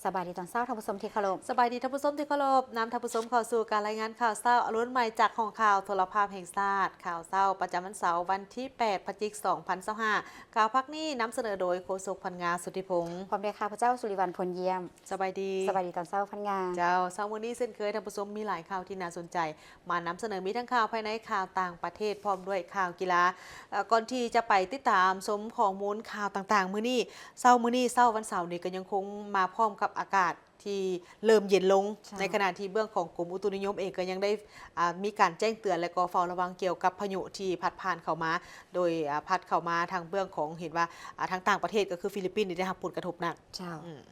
ສະບາຍດີຕອນເຊົ້າ ທ່ານຜູ້ຊົມທີ່ເຄົາລົບ. ສະບາຍດີທ່ານຜູ້ຊົມທີ່ເຄົາລົບ. ນຳທ່ານຜູ້ຊົມເຂົ້າສູ່ການລາຍງານຂ່າວເຊົ້າອະລຸນໃໝ່ຈາກຫ້ອງຂ່າວໂທລະພາບແຫ່ງຊາດ. ຂ່າວເຊົ້າປະຈຳວັນເສົາ ວັນທີແປດ ພະຈິກ ສອງພັນຊາວຫ້າ. ຂ່າວພາກນີ້ນຳສະເໜີໂດຍໂຄສົກພັນງາ ສຸດທິພົງ ພ້ອມດ້ວຍຂ້າພະເຈົ້າ ສຸລິວັນ ພົນຢ້ຽມ. ສະບາຍດີ. ສະບາຍດີຕອນເຊົ້າ ພັນງາ. ເຈົ້າ, ເຊົ້າມື້ນີ້ເຊັ່ນເຄີຍ ທ່ານຜູ້ຊົມ ມີຫຼາຍຂ່າວທີ່ໜ້າສົນໃຈ ມານຳສະເໜີ. ມີທັງຂ່າວພາຍໃນ, ຂ່າວຕ່າງປະເທດ ພ້ອມດ້ວຍຂ່າວກິລາ. ເອີ ກ່ອນທີ່ຈະໄປຕິດຕາມຊົມຂໍ້ມູນຂ່າວຕ່າງໆ ມື້ນີ້, ເຊົ້າມື້ນີ້ ເຊົ້າວັນເສົານີ້ ກໍຍັງຄົງມາພ້ອມກັບອາກາດທີ່ເລີ່ມເຢັນລົງ. ເຈົ້າ. ໃນຂະນະທີ່ເບື້ອງຂອງກົມອຸຕຸນິຍົມເອງ ກໍຍັງໄດ້ ອາ ມີການແຈ້ງເຕືອນ ແລະ ກໍເຝົ້າລະວັງກ່ຽວກັບພາຍຸທີ່ພັດຜ່ານເຂົ້າມາ, ໂດຍ ອາ ພັດເຂົ້າມາທາງເບື້ອງຂອງ ເຫັນວ່າ ອາ ທາງຕ່າງປະເທດ ກໍຄືຟີລິບປິນນີ້ ໄດ້ຮັບຜົນກະທົບໜັກ. ເຈົ້າ. ອືມ.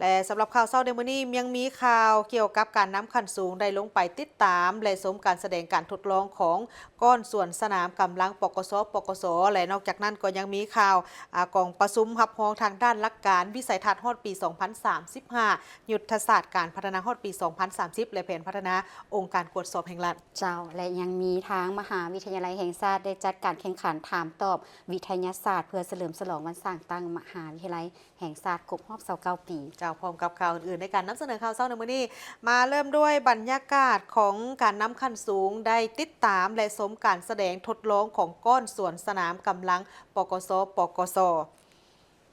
ແລະ ສຳລັບຂ່າວເຊົ້າໃນມື້ນີ້ ຍັງມີຂ່າວກ່ຽວກັບການນຳຂັ້ນສູງ ໄດ້ລົງໄປຕິດຕາມ ແລະ ຊົມການສະແດງການທົດລອງຂອງກ້ອນສວນສະໜາມກຳລັງ ປກສ ປກສ ແລະ ນອກຈາກນັ້ນກໍຍັງມີຂ່າວ ອາ ກອງປະຊຸມຮັບຮອງທາງດ້ານຫຼັກການວິໄສທັດຮອດປີສອງພັນສາມສິບຫ້າ, ຍຸດທະສາດການພັດທະນາຮອດປີສອງພັນສາມສິບ ແລະ ແຜນພັດທະນາອົງການກວດສອບແຫ່ງລັດ. ເຈົ້າ, ແລະ ຍັງມີທາງມະຫາວິທະຍາໄລແຫ່ງຊາດໄດ້ຈັດການແຂ່ງຂັນຖາມຕອບວິທະຍາສາດ ເພື່ອສະເຫຼີມສະຫຼອງວັນສ້າງຕັ້ງມະຫາວິທະຍາໄລ ແຫ່ງຊາດຄົບຮອບຊາວເກົ້າປີ. ເຈົ້າ, ພ້ອມກັບຂ່າວອື່ນໆໃນການນຳສະເໜີຂ່າວເຊົ້າໃນມື້ນີ້, ມາເລີ່ມດ້ວຍບັນຍາກາດຂອງການນຳຂັ້ນສູງ ໄດ້ຕິດຕາມ ແລະ ຊົມການສະແດງທົດລອງຂອງກ້ອນສວນສະໜາມກຳລັງ ປກສ ປກສ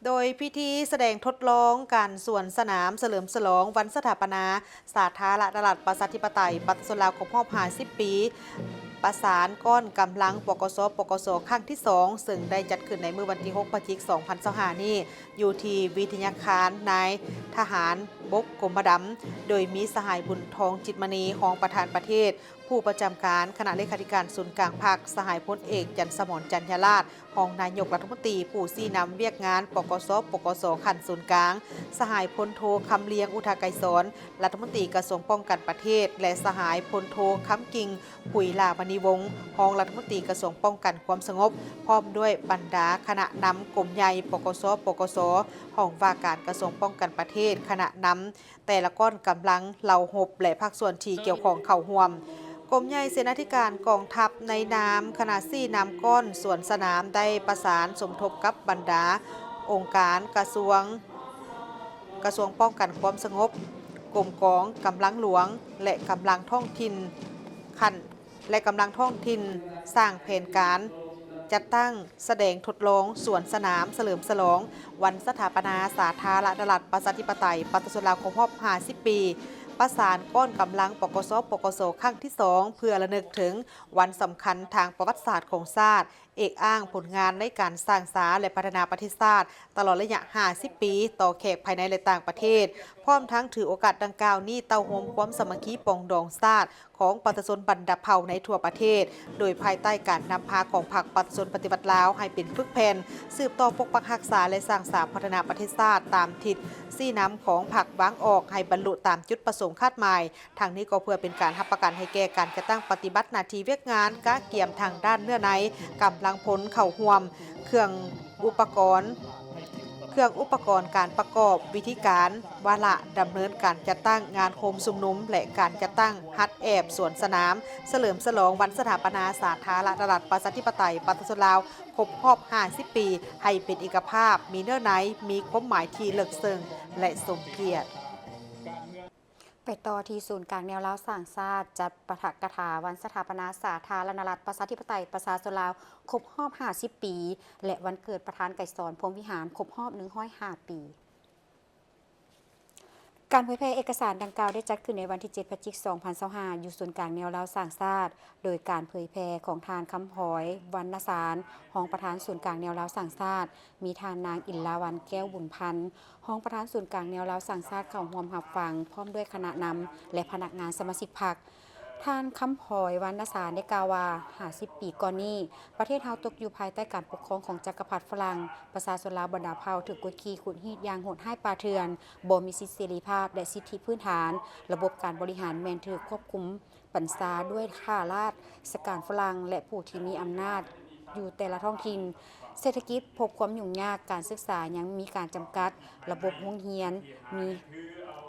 ໂດຍພິທີສະແດງທົດລອງການສວນສະໜາມສະເຫຼີມສະຫຼອງວັນສະຖາປະນາ ສາທາລະນະລັດ ປະຊາທິປະໄຕ ປະຊາຊົນລາວ ຄົບຮອບຫ້າສິບປີ ປະສານກ້ອນກຳລັງ ປກສ ປກສ ຄັ້ງທີສອງ ເຊິ່ງໄດ້ຈັດຂຶ້ນໃນມື້ວັນທີຫົກ ພະຈິກ ສອງພັນຊາວຫ້ານີ້ ຢູ່ທີ່ວິທະຍາຄານນາຍທະຫານບົກກົມມະດຳ ໂດຍມີສະຫາຍ ບຸນທອງ ຈິດມະນີ ຮອງປະທານປະເທດ, ຜູ້ປະຈຳການຄະນະເລຂາທິການສູນກາງພັກ, ສະຫາຍ ພົນເອກ ຈັນສະໝອນ ຈັນຍາລາດ ຮອງນາຍົກລັດຖະມົນຕີ ຜູ້ຊີ້ນຳວຽກງານ ປກສ ປກສ ຂັ້ນສູນກາງ, ສະຫາຍ ພົນໂທ ຄຳລຽງ ອຸທະໄກສອນ ລັດຖະມົນຕີກະຊວງປ້ອງກັນປະເທດ ແລະ ສະຫາຍ ພົນໂທ ຄຳກິ່ງ ປຸຍຫຼ້າມະນີວົງ ຮອງລັດຖະມົນຕີກະຊວງປ້ອງກັນຄວາມສະຫງົບ ພ້ອມດ້ວຍບັນດາຄະນະນຳກົມໃຫຍ່ ປກສ ປກສ, ຫ້ອງວ່າການກະຊວງປ້ອງກັນປະເທດ, ຄະນະນຳແຕ່ລະກ້ອນກຳລັງ, ເຫຼົ່າຮົບ ແລະ ພາກສ່ວນທີ່ກ່ຽວຂ້ອງເຂົ້າຮ່ວມ. ກົມໃຫຍ່ເສນາທິການກອງທັບ ໃນນາມຄະນະຊີ້ນຳກ້ອນສວນສະໜາມ ໄດ້ປະສານສົມທົບກັບບັນດາອົງການກະຊວງ, ກະຊວງປ້ອງກັນຄວາມສະຫງົບ, ກົມກອງກຳລັງຫຼວງ ແລະ ກຳລັງທ້ອງຖິ່ນຂັ້ນ ແລະ ກຳລັງທ້ອງຖິ່ນ ສ້າງແຜນການຈັດຕັ້ງສະແດງທົດລອງສວນສະໜາມສະເຫຼີມສະຫຼອງວັນສະຖາປະນາສາທາລະນະລັດ ປະຊາທິປະໄຕ ປະຊາຊົນລາວ ຄົບຮອບຫ້າສິບປີ, ປະສານກ້ອນກຳລັງ ປກສ ປກສ ຄັ້ງທີສອງ ເພື່ອລະນຶກເຖິງວັນສຳຄັນທາງປະຫວັດສາດຂອງຊາດ, ເອກອ້າງຜົນງານໃນການສ້າງສາ ແລະ ພັດທະນາປະເທດຊາດ ຕະຫຼອດໄລຍະຫ້າສິບປີ ຕໍ່ແຂກພາຍໃນ ແລະ ຕ່າງປະເທດ, ພ້ອມທັງຖືໂອກາດດັ່ງກ່າວນີ້ ເຕົ້າໂຮມຄວາມສາມັກຄີປອງດອງຊາດຂອງປະຊາຊົນບັນດາເຜົ່າໃນທົ່ວປະເທດ, ໂດຍພາຍໃຕ້ການນຳພາຂອງພັກປະຊາຊົນປະຕິວັດລາວ ໃຫ້ເປັນປຶກແຜ່ນ ສືບຕໍ່ປົກປັກຮັກສາ ແລະ ສ້າງສາພັດທະນາປະເທດຊາດ ຕາມທິດຊີ້ນຳຂອງພັກວາງອອກ ໃຫ້ບັນລຸຕາມຈຸດປະສົງຄາດໝາຍ. ທັງນີ້ກໍເພື່ອເປັນການຮັບປະກັນໃຫ້ແກ່ການຈັດຕັ້ງປະຕິບັດໜ້າທີ່ວຽກງານກະກຽມທາງດ້ານເນື້ອໃນ, ກຳລັງພົນເຂົ້າຮ່ວມ, ເຄື່ອງອຸປະກອນ, ເຄື່ອງອຸປະກອນການປະກອບ, ວິທີການ, ວາລະດຳເນີນການຈັດຕັ້ງງານໂຮມຊຸມນຸມ ແລະ ການຈັດຕັ້ງຮັດແອບສວນສະໜາມສະເຫຼີມສະຫຼອງວັນສະຖາປະນາສາທາລະນະລັດ ປະຊາທິປະໄຕ ປະຊາຊົນລາວ ຄົບຮອບຫ້າສິບປີ ໃຫ້ເປັນເອກະພາບ, ມີເນື້ອໃນ, ມີຄວາມໝາຍທີ່ເລິກເຊິ່ງ ແລະ ສົມກຽດ. ໄປຕໍ່ທີ່ສູນກາງແນວລາວສ້າງຊາດ ຈັດປາຖະກະຖາວັນສະຖາປະນາສາທາລະນະລັດ ປະຊາທິປະໄຕ ປະຊາຊົນລາວ ຄົບຮອບຫ້າສິບປີ ແລະ ວັນເກີດປະທານໄກສອນ ພົມວິຫານ ຄົບຮອບໜຶ່ງຮ້ອຍຫ້າປີ. ການເຜີຍແຜ່ເອກະສານດັ່ງກ່າວໄດ້ຈັດຂຶ້ນໃນວັນທີເຈັດ ພະຈິກ ສອງພັນຊາວຫ້າ ຢູ່ສູນກາງແນວລາວສ້າງຊາດ ໂດຍການເຜີຍແຜ່ຂອງທ່ານ ຄຳພອຍ ວັນນະສານ ຮອງປະທານສູນກາງແນວລາວສ້າງຊາດ, ມີທ່ານນາງ ອິນລາວັນ ແກ້ວບຸນພັນ ຮອງປະທານສູນກາງແນວລາວສ້າງຊາດເຂົ້າຮ່ວມຮັບຟັງ ພ້ອມດ້ວຍຄະນະນຳ ແລະ ພະນັກງານສະມາຊິກພັກ. ທ່ານ ຄຳພອຍ ວັນນະສານ ໄດ້ກ່າວວ່າ ຫ້າສິບປີກ່ອນນີ້ ປະເທດເຮົາຕົກຢູ່ພາຍໃຕ້ການປົກຄອງຂອງຈັກກະພັດຝຣັ່ງ, ປະຊາຊົນລາວບັນດາເຜົ່າຖືກກົດຂີ່ຂູດຮີດຢ່າງໂຫດຮ້າຍປ່າເຖື່ອນ, ບໍ່ມີສິດເສລີພາບ ແລະ ສິດທິພື້ນຖານ, ລະບົບການບໍລິຫານແມ່ນຖືກຄວບຄຸມ ບັນຊາດ້ວຍຂ້າລາຊະການຝຣັ່ງ ແລະ ຜູ້ທີ່ມີອຳນາດຢູ່ແຕ່ລະທ້ອງຖິ່ນ, ເສດຖະກິດພົບຄວາມຫຍຸ້ງຍາກ, ການສຶກສາຍັງມີການຈຳກັດ, ລະບົບໂຮງຮຽນມີ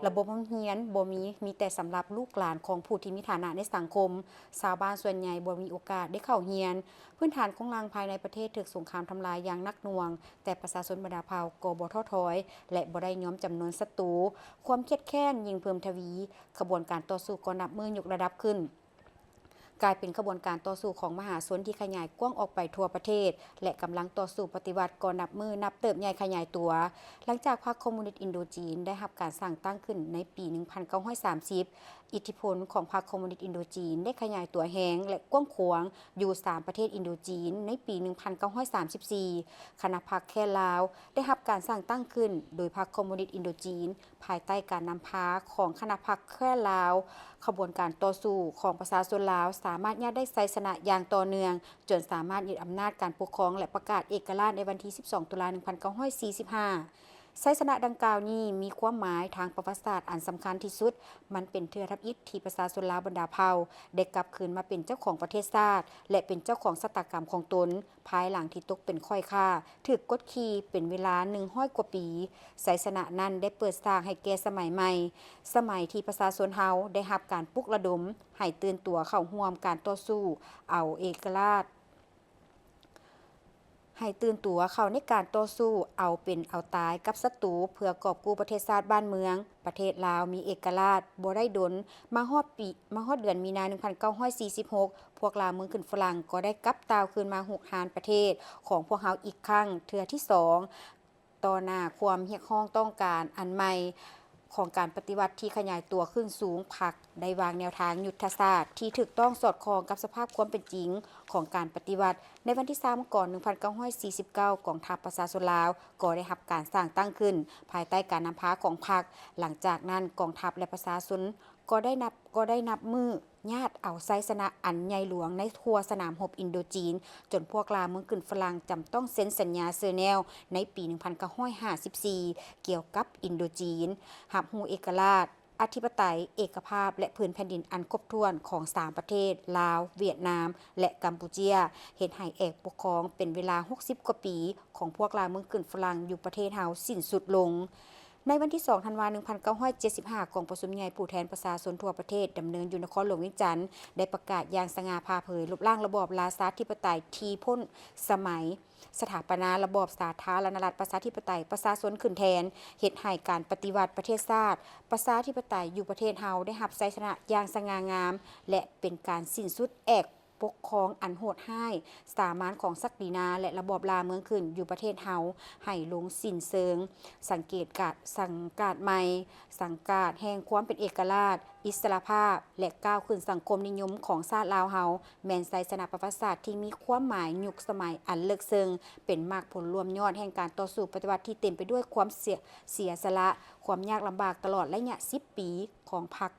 ລະບົບໂຮງຮຽນບໍ່ມີ, ມີແຕ່ສຳລັບລູກຫຼານຂອງຜູ້ທີ່ມີຖານະໃນສັງຄົມ. ຊາວບ້ານສ່ວນໃຫຍ່ບໍ່ມີໂອກາດໄດ້ເຂົ້າຮຽນ. ພື້ນຖານໂຄງລ່າງພາຍໃນປະເທດຖືກສົງຄາມທຳລາຍຢ່າງໜັກໜ່ວງ, ແຕ່ປະຊາຊົນບັນດາເຜົ່າກໍບໍ່ທໍ້ຖອຍ ແລະ ບໍ່ໄດ້ຍອມຈຳນນສັດຕູ. ຄວາມຄຽດແຄ້ນຍິ່ງເພີ່ມທະວີ, ຂະບວນການຕໍ່ສູ້ກໍນັບມື້ຍົກລະດັບຂຶ້ນ. ກາຍເປັນຂະບວນການຕໍ່ສູ້ຂອງມະຫາຊົນທີ່ຂະຫຍາຍກວ້າງອອກໄປທົ່ວປະເທດ ແລະ ກຳລັງຕໍ່ສູ້ປະຕິວັດກໍນັບມື້ນັບເຕີບໃຫຍ່ຂະຫຍາຍຕົວ. ຫຼັງຈາກພັກຄອມມູນິດອິນໂດຈີນໄດ້ຮັບການສ້າງຕັ້ງຂຶ້ນໃນປີໜຶ່ງພັນເກົ້າຮ້ອຍສາມສິບ, ອິດທິພົນຂອງພັກຄອມມູນິດອິນໂດຈີນໄດ້ຂະຫຍາຍຕົວແຮງ ແລະ ກວ້າງຂວາງຢູ່ສາມປະເທດອິນໂດຈີນໃນປີໜຶ່ງພັນເກົ້າຮ້ອຍສາມສິບສີ່. ຄະນະພັກແຄ້ນລາວໄດ້ຮັບການສ້າງຕັ້ງຂຶ້ນໂດຍພັກຄອມມູນິດອິນໂດຈີນ ພາຍໃຕ້ການນຳພາຂອງຄະນະພັກແຄ້ນລາວ, ຂະບວນການຕໍ່ສູ້ຂອງປະຊາຊົນລາວສາມາດຍາດໄດ້ໄຊຊະນະຢ່າງຕໍ່ເນື່ອງ, ຈົນສາມາດຍຶດອຳນາດການປົກຄອງ ແລະ ປະກາດເອກະລາດໃນວັນທີສິບສອງ ຕຸລາ ໜຶ່ງພັນເກົ້າຮ້ອຍສີ່ສິບຫ້າ. ໄຊຊະນະດັ່ງກ່າວນີ້ມີຄວາມໝາຍທາງປະຫວັດສາດອັນສຳຄັນທີ່ສຸດ. ມັນເປັນເທື່ອທຳອິດທີ່ປະຊາຊົນລາວບັນດາເຜົ່າໄດ້ກັບຄືນມາເປັນເຈົ້າຂອງປະເທດຊາດ ແລະ ເປັນເຈົ້າຂອງຊະຕາກຳຂອງຕົນ. ພາຍຫຼັງທີ່ຕົກເປັນຂ້ອຍຂ້າ, ຖືກກົດຂີ່ເປັນເວລາໜຶ່ງຮ້ອຍກວ່າປີ, ໄຊຊະນະນັ້ນໄດ້ເປີດສາກໃຫ້ແກ່ສະໄໝໃໝ່, ສະໄໝທີ່ປະຊາຊົນເຮົາໄດ້ຮັບການປຸກລະດົມໃຫ້ຕື່ນຕົວເຂົ້າຮ່ວມການຕໍ່ສູ້ເອົາເອກະລາດ, ໃຫ້ຕື່ນຕົວເຂົ້າໃນການຕໍ່ສູ້ເອົາເປັນເອົາຕາຍກັບສັດຕູ ເພື່ອກອບກູ້ປະເທດຊາດບ້ານເມືອງ. ປະເທດລາວມີເອກະລາດບໍ່ໄດ້ດົນ, ມາຮອດປີ, ມາຮອດເດືອນມີນາ ໜຶ່ງພັນເກົ້າຮ້ອຍສີ່ສິບຫົກ ພວກລ່າເມືອງຂຶ້ນຝຣັ່ງກໍໄດ້ກັບຕ່າວຄືນມາຮຸກຮານປະເທດຂອງພວກເຮົາອີກຄັ້ງເທື່ອທີສອງ. ຕໍ່ໜ້າຄວາມຮຽກຮ້ອງຕ້ອງການອັນໃໝ່ຂອງການປະຕິວັດທີ່ຂະຫຍາຍຕົວຂຶ້ນສູງ, ພັກໄດ້ວາງແນວທາງຍຸດທະສາດທີ່ຖືກຕ້ອງສອດຄ່ອງກັບສະພາບຄວາມເປັນຈິງຂອງການປະຕິວັດ. ໃນວັນທີສາມ ມັງກອນ ໜຶ່ງພັນເກົ້າຮ້ອຍສີ່ສິບເກົ້າ ກອງທັບປະຊາຊົນລາວກໍໄດ້ຮັບການສ້າງຕັ້ງຂຶ້ນພາຍໃຕ້ການນຳພາຂອງພັກ. ຫຼັງຈາກນັ້ນ ກອງທັບ ແລະ ປະຊາຊົນ ກໍໄດ້ນັບ, ກໍໄດ້ນັບມື້ຍາດເອົາໄຊຊະນະອັນໃຫຍ່ຫຼວງໃນທົ່ວສະໜາມຮົບອິນໂດຈີນ, ຈົນພວກລ່າເມືອງຂຶ້ນຝຣັ່ງຈຳຕ້ອງເຊັນສັນຍາເຊີແນວໃນປີໜຶ່ງພັນເກົ້າຮ້ອຍຫ້າສິບສີ່ ກ່ຽວກັບອິນໂດຈີນ, ຮັບຮູ້ເອກະລາດ, ອະທິປະໄຕ, ເອກະພາບ ແລະ ພື້ນແຜ່ນດິນອັນຄົບຖ້ວນຂອງສາມປະເທດ ລາວ, ຫວຽດນາມ ແລະ ກຳປູເຈຍ, ເຮັດໃຫ້ແອກປົກຄອງເປັນເວລາຫົກສິບກວ່າປີຂອງພວກລ່າເມືອງຂຶ້ນຝຣັ່ງຢູ່ປະເທດເຮົາສິ້ນສຸດລົງ. ໃນວັນທີສອງ ທັນວາ ໜຶ່ງພັນເກົ້າຮ້ອຍເຈັດສິບຫ້າ ກອງປະຊຸມໃຫຍ່ຜູ້ແທນປະຊາຊົນທົ່ວປະເທດ ດຳເນີນຢູ່ນະຄອນຫຼວງວຽງຈັນ ໄດ້ປະກາດຢ່າງສະຫງ່າຜ່າເຜີຍ ລົບລ້າງລະບອບລາຊາທິປະໄຕທີ່ພົ້ນສະໄໝ, ສະຖາປະນາລະບອບສາທາລະນະລັດປະຊາທິປະໄຕປະຊາຊົນຂຶ້ນແທນ, ເຮັດໃຫ້ການປະຕິວັດປະເທດຊາດປະຊາທິປະໄຕຢູ່ປະເທດເຮົາໄດ້ຮັບໄຊຊະນະຢ່າງສະຫງ່າງາມ ແລະ ເປັນການສິ້ນສຸດແອກ ປົກຄອງອັນໂຫດຮ້າຍສາມານຂອງສັກດີນາ ແລະ ລະບອບລ່າເມືອງຂຶ້ນຢູ່ປະເທດເຮົາ ໃຫ້ລົງສິ້ນເຊີງ, ສັງເກດກາດ, ສັງກາດໃໝ່, ສັງກາດແຫ່ງຄວາມເປັນເອກະລາດ, ອິດສະຫຼະພາບ ແລະ ກ້າວຂຶ້ນສັງຄົມນິຍົມຂອງຊາດລາວເຮົາ ແມ່ນໄຊຊະນະປະຫວັດສາດທີ່ມີຄວາມໝາຍຍຸກສະໄໝອັນເລິກເຊິ່ງ, ເປັນໝາກຜົນລວມຍອດແຫ່ງການຕໍ່ສູ້ປະຕິວັດທີ່ເຕັມໄປດ້ວຍຄວາມເສຍ, ເສຍສະຫຼະ, ຄວາມຍາກລຳບາກຕະຫຼອດໄລຍະສິບປີຂອງພັກ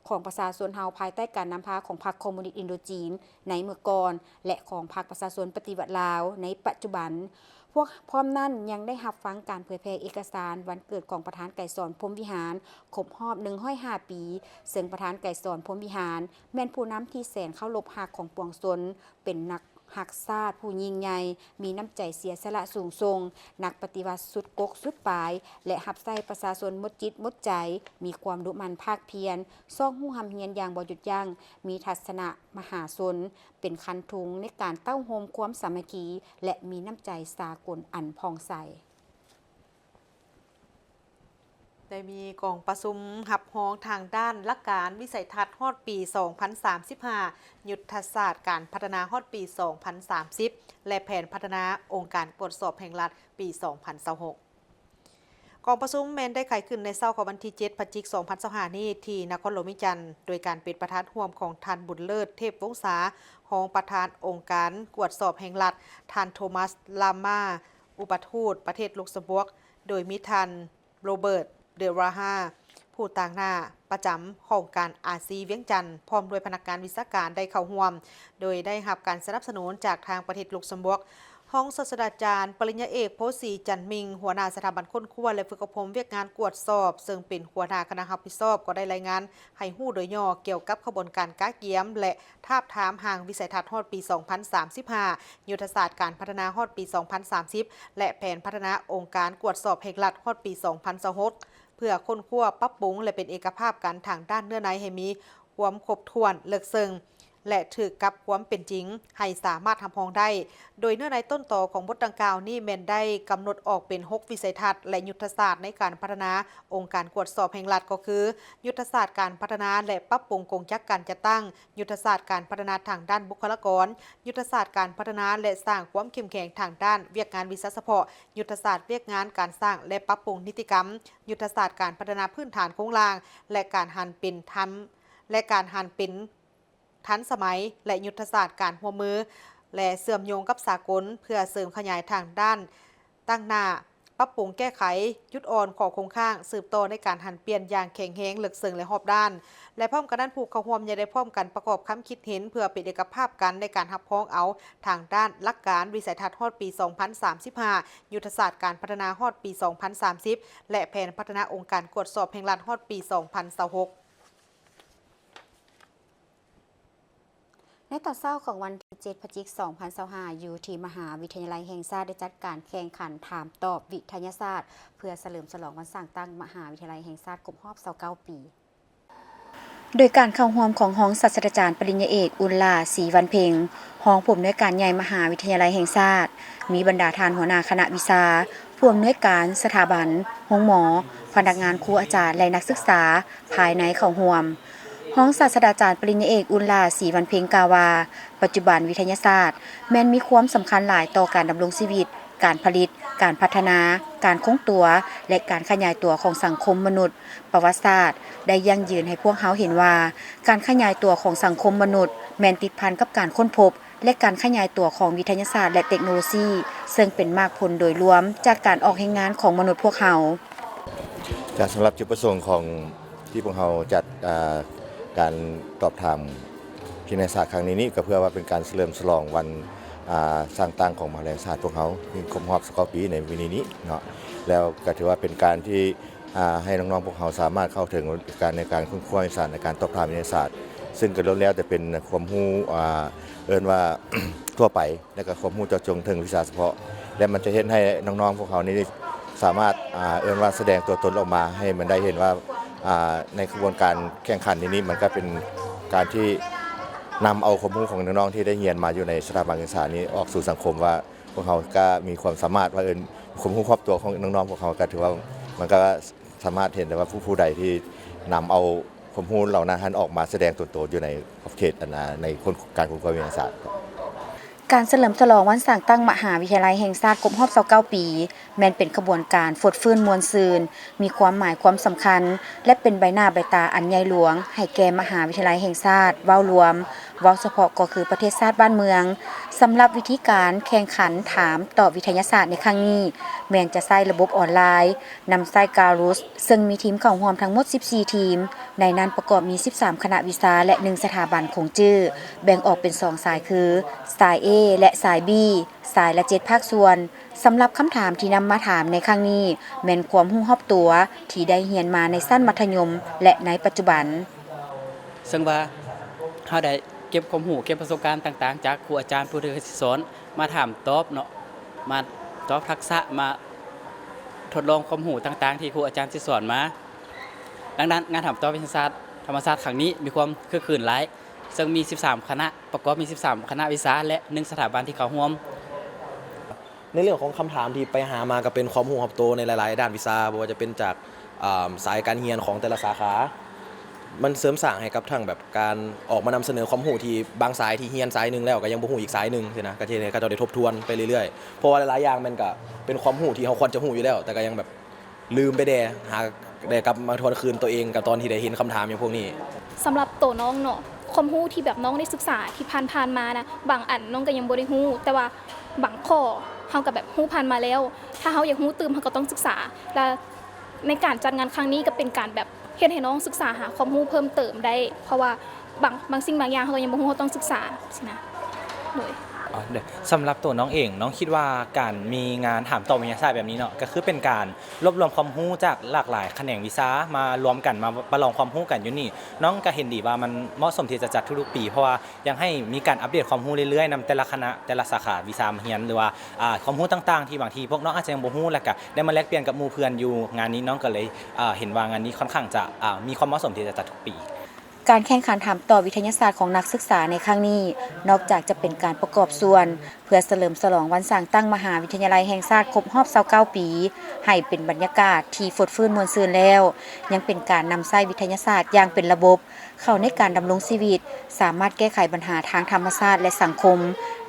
ຂອງປະຊາຊົນເຮົາ ພາຍໃຕ້ການນຳພາຂອງພັກຄອມມູນິດອິນໂດຈີນໃນເມື່ອກ່ອນ ແລະ ຂອງພັກປະຊາຊົນປະຕິວັດລາວໃນປັດຈຸບັນ. ພວກ ພ້ອມນັ້ນຍັງໄດ້ຮັບຟັງການເຜີຍແຜ່ເອກະສານວັນເກີດຂອງປະທານໄກສອນ ພົມວິຫານ ຄົບຮອບໜຶ່ງຮ້ອຍຫ້າປີ, ເຊິ່ງປະທານໄກສອນ ພົມວິຫານ ແມ່ນຜູ້ນຳທີ່ແສນເຄົາລົບຮັກຂອງປວງຊົນ, ເປັນນັກ ຮັກຊາດຜູ້ຍິ່ງໃຫຍ່, ມີນ້ຳໃຈເສຍສະຫຼະສູງສົ່ງ, ນັກປະຕິວັດສຸດກົກສຸດປາຍ ແລະ ຮັບໃຊ້ປະຊາຊົນໝົດຈິດໝົດໃຈ, ມີຄວາມດຸໝັ່ນພາກພຽນ, ຊອກຮູ້ຮ່ຳຮຽນຢ່າງບໍ່ຢຸດຢັ້ງ, ມີທັດສະນະມະຫາຊົນ, ເປັນຄັນທຸງໃນການເຕົ້າໂຮມຄວາມສາມັກຄີ ແລະ ມີນ້ຳໃຈສາກົນອັນຜ່ອງໃສ. ໄດ້ມີກອງປະຊຸມຮັບຮອງທາງດ້ານຫຼັກການວິໄສທັດຮອດປີສອງພັນສາມສິບຫ້າ, ຍຸດທະສາດການພັດທະນາຮອດປີສອງພັນສາມສິບ ແລະ ແຜນພັດທະນາອົງການກວດສອບແຫ່ງລັດປີສອງພັນຊາວຫົກ. ກອງປະຊຸມແມ່ນໄດ້ໄຂຂຶ້ນໃນເຊົ້າຂອງວັນທີເຈັດ ພະຈິກ ສອງພັນຊາວຫ້ານີ້ ທີ່ນະຄອນຫຼວງວຽງຈັນ, ໂດຍການເປັນປະທານຮ່ວມຂອງທ່ານ ບຸນເລີດ ເທບວົງສາ, ຮອງປະທານອົງການກວດສອບແຫ່ງລັດ, ທ່ານ ໂທມັສ ລາມາ, ອຸປະທູດປະເທດລຸກຊຳບວກ, ໂດຍມີທ່ານ ໂຣເບີດ ເດລາຮາ ຜູ້ຕາງໜ້າປະຈຳຫ້ອງການອາຊີວຽງຈັນ ພ້ອມດ້ວຍພະນັກງານວິຊາການໄດ້ເຂົ້າຮ່ວມ, ໂດຍໄດ້ຮັບການສະໜັບສະໜູນຈາກທາງປະເທດລຸກຊຳບວກ. ຮອງສາດສະດາຈານ ປະລິນຍາເອກ ໂພສີ ຈັນມິງ, ຫົວໜ້າສະຖາບັນຄົ້ນຄວ້າ ແລະ ຝຶກອົບຮົມວຽກງານກວດສອບ, ເຊິ່ງເປັນຫົວໜ້າຄະນະຮັບຜິດຊອບ, ກໍໄດ້ລາຍງານໃຫ້ຮູ້ໂດຍຫຍໍ້ກ່ຽວກັບຂະບວນການກະກຽມ ແລະ ທາບທາມຮ່າງວິໄສທັດຮອດປີສອງພັນສາມສິບຫ້າ, ຍຸດທະສາດການພັດທະນາຮອດປີສອງພັນສາມສິບ ແລະ ແຜນພັດທະນາອົງການກວດສອບແຫ່ງລັດຮອດປີສອງພັນຊາວຫົກ. ພື່ອຄົ້ນຄວ້າ, ປັບປຸງ ແລະ ເປັນເອກະພາບກັນທາງດ້ານເນື້ອໃນໃຫ້ມີຄວາມຄົບຖ້ວນ, ເລິກເຊິ່ງ ແລະ ຖືກກັບຄວາມເປັນຈິງ ໃຫ້ສາມາດຮັບຮອງໄດ້. ໂດຍເນື້ອໃນຕົ້ນຕໍຂອງບົດດັ່ງກ່າວນີ້ແມ່ນໄດ້ກຳນົດອອກເປັນຫົກວິໄສທັດ ແລະ ຍຸດທະສາດໃນການພັດທະນາອົງການກວດສອບແຫ່ງລັດ ກໍຄື ຍຸດທະສາດການພັດທະນາ ແລະ ປັບປຸງກົງຈັກການຈັດຕັ້ງ, ຍຸດທະສາດການພັດທະນາທາງດ້ານບຸກຄະລາກອນ, ຍຸດທະສາດການພັດທະນາ ແລະ ສ້າງຄວາມເຂັ້ມແຂງທາງດ້ານວຽກງານວິຊາສະເພາະ, ຍຸດທະສາດວຽກງານການສ້າງ ແລະ ປັບປຸງນິຕິກຳ, ຍຸດທະສາດການພັດທະນາພື້ນຖານໂຄງລ່າງ ແລະ ການຫັນເປັນທຳ ແລະ ການຫັນເປັນທັນສະໄໝ ແລະ ຍຸດທະສາດການຮ່ວມມື ແລະ ເຊື່ອມໂຍງກັບສາກົນ ເພື່ອເສີມຂະຫຍາຍທາງດ້ານຕັ້ງໜ້າ, ປັບປຸງແກ້ໄຂຈຸດອ່ອນ, ຂໍ້ຄົງຄ້າງ, ສືບຕໍ່ໃນການຫັນປ່ຽນຢ່າງແຂງແຮງ, ເລິກເຊິ່ງ ແລະ ຮອບດ້ານ. ແລະ ພ້ອມກັນນັ້ນ, ຜູ້ເຂົ້າຮ່ວມຍັງໄດ້ພ້ອມກັນປະກອບຄຳຄິດເຫັນ ເພື່ອເປັນເອກະພາບກັນໃນການຮັບຮອງເອົາທາງດ້ານຫຼັກການ, ວິໄສທັດຮອດປີສອງພັນສາມສິບຫ້າ, ຍຸດທະສາດການພັດທະນາຮອດປີສອງພັນສາມສິບ ແລະ ແຜນພັດທະນາອົງການກວດສອບແຫ່ງລັດຮອດປີສອງພັນຊາວຫົກ. ໃນຕອນເຊົ້າຂອງວັນທີເຈັດ ພະຈິກ ສອງພັນຊາວຫ້າ ຢູ່ທີ່ມະຫາວິທະຍາໄລແຫ່ງຊາດ ໄດ້ຈັດການແຂ່ງຂັນຖາມຕອບວິທະຍາສາດ ເພື່ອສະເຫຼີມສະຫຼອງວັນສ້າງຕັ້ງມະຫາວິທະຍາໄລແຫ່ງຊາດຄົບຮອບຊາວເກົ້າປີ. ໂດຍການເຂົ້າຮ່ວມຂອງຮອງສາດສະດາຈານປະລິນຍາເອກ ອຸ່ນຫຼ້າ ສີວັນເພັງ, ຮອງຜູ້ອຳນວຍການໃຫຍ່ມະຫາວິທະຍາໄລແຫ່ງຊາດ, ມີບັນດາທ່ານຫົວໜ້າຄະນະວິຊາ, ຜູ້ອຳນວຍການສະຖາບັນ, ໂຮງໝໍ, ພະນັກງານ, ຄູອາຈານ ແລະ ນັກສຶກສາພາຍໃນເຂົ້າຮ່ວມ. ຮອງສາດສະດາຈານປະລິນຍາເອກ ອຸ່ນຫຼ້າ ສີວັນເພັງ ກ່າວວ່າ, ປັດຈຸບັນວິທະຍາສາດແມ່ນມີຄວາມສຳຄັນຫຼາຍຕໍ່ການດຳລົງຊີວິດ, ການຜະລິດ, ການພັດທະນາ, ການຄົງຕົວ ແລະ ການຂະຫຍາຍຕົວຂອງສັງຄົມມະນຸດ. ປະຫວັດສາດໄດ້ຢັ້ງຢືນໃຫ້ພວກເຮົາເຫັນວ່າ ການຂະຫຍາຍຕົວຂອງສັງຄົມມະນຸດແມ່ນຕິດພັນກັບການຄົ້ນພົບ ແລະ ການຂະຫຍາຍຕົວຂອງວິທະຍາສາດ ແລະ ເຕັກໂນໂລຊີ, ເຊິ່ງເປັນໝາກຜົນໂດຍລວມຈາກການອອກແຮງງານຂອງມະນຸດພວກເຮົາ. ຈາກສຳລັບຈຸດປະສົງຂອງທີ່ພວກເຮົາຈັດ, ອາ, ການຕອບຖາມວິທະຍາສາດຄັ້ງນີ້ນີ້ ກໍເພື່ອວ່າເປັນການສະເຫຼີມສະຫຼອງວັນ, ອາ, ສ້າງຕັ້ງຂອງມະຫາວິທະຍາໄລແຫ່ງຊາດພວກເຮົາ ທີ່ຄົບຮອບຊາວເກົ້າປີໃນມື້ນີ້ນີ້ເນາະ. ແລ້ວກໍຖືວ່າເປັນການທີ່ ອາ ໃຫ້ນ້ອງໆພວກເຮົາສາມາດເຂົ້າເຖິງການ ໃນການຄົ້ນຄວ້າວິທະຍາສາດ, ໃນການຕອບຖາມວິທະຍາສາດ, ຊຶ່ງກະລ້ວນແລ້ວແຕ່ເປັນຄວາມຮູ້, ອາ ເອີ້ນວ່າ ທົ່ວໄປ ແລະ ກະຄວາມຮູ້ເຈາະຈົງເຖິງວິຊາສະເພາະ ແລະ ມັນຈະເຮັດໃຫ້ນ້ອງໆພວກເຮົານີ້ສາມາດ, ອາ ເອີ້ນວ່າສະແດງຕົວຕົນອອກມາ ໃຫ້ມັນໄດ້ເຫັນວ່າ, ອາ ໃນຂະບວນການແຂ່ງຂັນນີ້ນີ້ ມັນກະເປັນການທີ່ນຳເອົາຄວາມຮູ້ຂອງນ້ອງໆທີ່ໄດ້ຮຽນມາຢູ່ໃນສະຖາບັນການສຶກສານີ້ອອກສູ່ສັງຄົມວ່າ ພວກເຮົາກະມີຄວາມສາມາດ ວ່າເອີ້ນຄວາມຮູ້ຮອບຕົວຂອງນ້ອງໆພວກເຮົາ ກະຖືວ່າມັນກະສາມາດເຫັນໄດ້ວ່າຜູ້ ຜູ້ໃດທີ່ນຳເອົາຄວາມຮູ້ເຫຼົ່ານັ້ນຫັ້ນອອກມາສະແດງຕົວໂຕຢູ່ໃນຂອບເຂດ ອັນນາ ໃນການຄົ້ນຄວ້າວິທະຍາສາດ. ການສະເຫຼີມສະຫຼອງວັນສ້າງຕັ້ງມະຫາວິທະຍາໄລແຫ່ງຊາດຄົບຮອບຊາວເກົ້າປີ ແມ່ນເປັນຂະບວນການຟົດຟື້ນມ່ວນຊື່ນ, ມີຄວາມໝາຍຄວາມສຳຄັນ ແລະ ເປັນໃບໜ້າໃບຕາອັນໃຫຍ່ຫຼວງໃຫ້ແກ່ມະຫາວິທະຍາໄລແຫ່ງຊາດເວົ້າລວມ, ເວົ້າສະເພາະກໍຄືປະເທດຊາດບ້ານເມືອງ. ສຳລັບວິທີການແຂ່ງຂັນຖາມຕອບວິທະຍາສາດໃນຄັ້ງນີ້ ແມ່ນຈະໃຊ້ລະບົບອອນລາຍ, ນຳໃຊ້ Kahoot ເຊິ່ງມີທີມເຂົ້າຮ່ວມທັງໝົດສິບສີ່ທີມ, ໃນນັ້ນປະກອບມີສິບສາມຄະນະວິຊາ ແລະ ໜຶ່ງສະຖາບັນຂົງຈື່, ແບ່ງອອກເປັນສອງສາຍຄື ສາຍ A ແລະ ສາຍ B, ສາຍລະເຈັດພາກສ່ວນ. ສຳລັບຄຳຖາມທີ່ນຳມາຖາມໃນຄັ້ງນີ້ ແມ່ນຄວາມຮູ້ຮອບຕົວທີ່ໄດ້ຮຽນມາໃນຊັ້ນມັດທະຍົມ ແລະ ໃນປັດຈຸບັນ. ເຊິ່ງວ່າເຮົາໄດ້ເກັບຄວາມຮູ້, ເກັບປະສົບການຕ່າງໆຈາກຄູອາຈານຜູ້ທີ່ເຄີຍສອນມາຖາມຕອບເນາະ, ມາຕອບທັກສະ, ມາທົດລອງຄວາມຮູ້ຕ່າງໆທີ່ຄູອາຈານຊິສອນມາ. ດັ່ງນັ້ນ, ງານຖາມຕອບວິທະຍາສາດທຳມະຊາດຄັ້ງນີ້ມີຄວາມຄຶກຄື້ນຫຼາຍ, ເຊິ່ງມີສິບສາມຄະນະ, ປະກອບມີສິບສາມຄະນະວິຊາ ແລະ ໜຶ່ງສະຖາບັນທີ່ເຂົ້າຮ່ວມ. ໃນເລື່ອງຂອງຄຳຖາມທີ່ໄປຫາມາ ກໍເປັນຄວາມຮູ້ຮອບໂຕໃນຫຼາຍໆດ້ານວິຊາ, ບໍ່ວ່າຈະເປັນຈາກ, ອາ, ສາຍການຮຽນຂອງແຕ່ລະສາຂາ. ມັນເສີມສ້າງໃຫ້ກັບທັງແບບການອອກມານຳສະເໜີຄວາມຮູ້ທີ່ບາງສາຍທີ່ຮຽນສາຍໜຶ່ງແລ້ວ ກໍຍັງບໍ່ຮູ້ອີກສາຍໜຶ່ງຊີ້ນະ, ກໍເຮັດໃຫ້ເຂົາເຈົ້າໄດ້ທົບທວນໄປເລື້ອຍໆ. ເພາະວ່າຫຼາຍໆຢ່າງມັນກໍເປັນຄວາມຮູ້ທີ່ເຮົາຄວນຈະຮູ້ຢູ່ແລ້ວ, ແຕ່ກໍຍັງແບບ ລືມໄປແດ່, ຫາໄດ້ກັບມາທວນຄືນໂຕເອງກັບຕອນທີ່ໄດ້ເຫັນຄຳຖາມຢ່າງພວກນີ້. ສຳລັບໂຕນ້ອງເນາະ, ຄວາມຮູ້ທີ່ແບບນ້ອງໄດ້ສຶກສາທີ່ຜ່ານໆມານະ, ບາງອັນນ້ອງກໍຍັງບໍ່ໄດ້ຮູ້, ແຕ່ວ່າບາງຂໍ້ເຮົາກໍແບບຮູ້ຜ່ານມາແລ້ວ. ຖ້າເຮົາຢາກຮູ້ຕື່ມ ເຮົາກໍຕ້ອງສຶກສາ. ແລະ ໃນການຈັດງານຄັ້ງນີ້ກໍເປັນການແບບເຮັດໃຫ້ນ້ອງສຶກສາຫາຄວາມຮູ້ເພີ່ມເຕີມໄດ້, ເພາະວ່າບາງ, ບາງສິ່ງບາງຢ່າງເຮົາກໍຍັງບໍ່ຮູ້, ເຮົາຕ້ອງສຶກສາຊີ້ນະ. ໂດຍ. ອໍ ໂດຍ ສຳລັບໂຕນ້ອງເອງ ນ້ອງຄິດວ່າການມີງານຖາມຕອບວິທະຍາສາດແບບນີ້ເນາະ ກໍຄືເປັນການລວບລວມຄວາມຮູ້ຈາກຫຼາກຫຼາຍຂະແໜງວິຊາມາລວມກັນ ມາປະລອງຄວາມຮູ້ກັນຢູ່ນີ້. ນ້ອງກໍເຫັນດີວ່າມັນເໝາະສົມທີ່ຈະຈັດທຸກໆປີ ເພາະວ່າຢາກໃຫ້ມີການອັບເດດຄວາມຮູ້ເລື້ອຍໆ ນຳແຕ່ລະຄະນະ ແຕ່ລະສາຂາວິຊາຮຽນ ຫຼືວ່າ ອາ ຄວາມຮູ້ຕ່າງໆ ທີ່ບາງທີພວກນ້ອງອາດຈະຍັງບໍ່ຮູ້ ແລ້ວກໍໄດ້ມາແລກປ່ຽນກັບໝູ່ເພື່ອນຢູ່ງານນີ້. ນ້ອງກໍເລີຍ ອາ ເຫັນວ່າງານນີ້ຄ່ອນຂ້າງຈະ ອາ ມີຄວາມເໝາະສົມທີ່ຈະຈັດທຸກປີ. ການແຂ່ງຂັນຖາມຕອບວິທະຍາສາດຂອງນັກສຶກສາໃນຄັ້ງນີ້ ນອກຈາກຈະເປັນການປະກອບສ່ວນ ເພື່ອສະເຫຼີມສະຫຼອງວັນສ້າງຕັ້ງມະຫາວິທະຍາໄລແຫ່ງຊາດຄົບຮອບຊາວເກົ້າປີ ໃຫ້ເປັນບັນຍາກາດທີ່ຟົດຟື້ນມ່ວນຊື່ນແລ້ວ, ຍັງເປັນການນຳໃຊ້ວິທະຍາສາດຢ່າງເປັນລະບົບ ເຂົ້າໃນການດຳລົງຊີວິດ, ສາມາດແກ້ໄຂບັນຫາທາງທຳມະຊາດ ແລະ ສັງຄົມ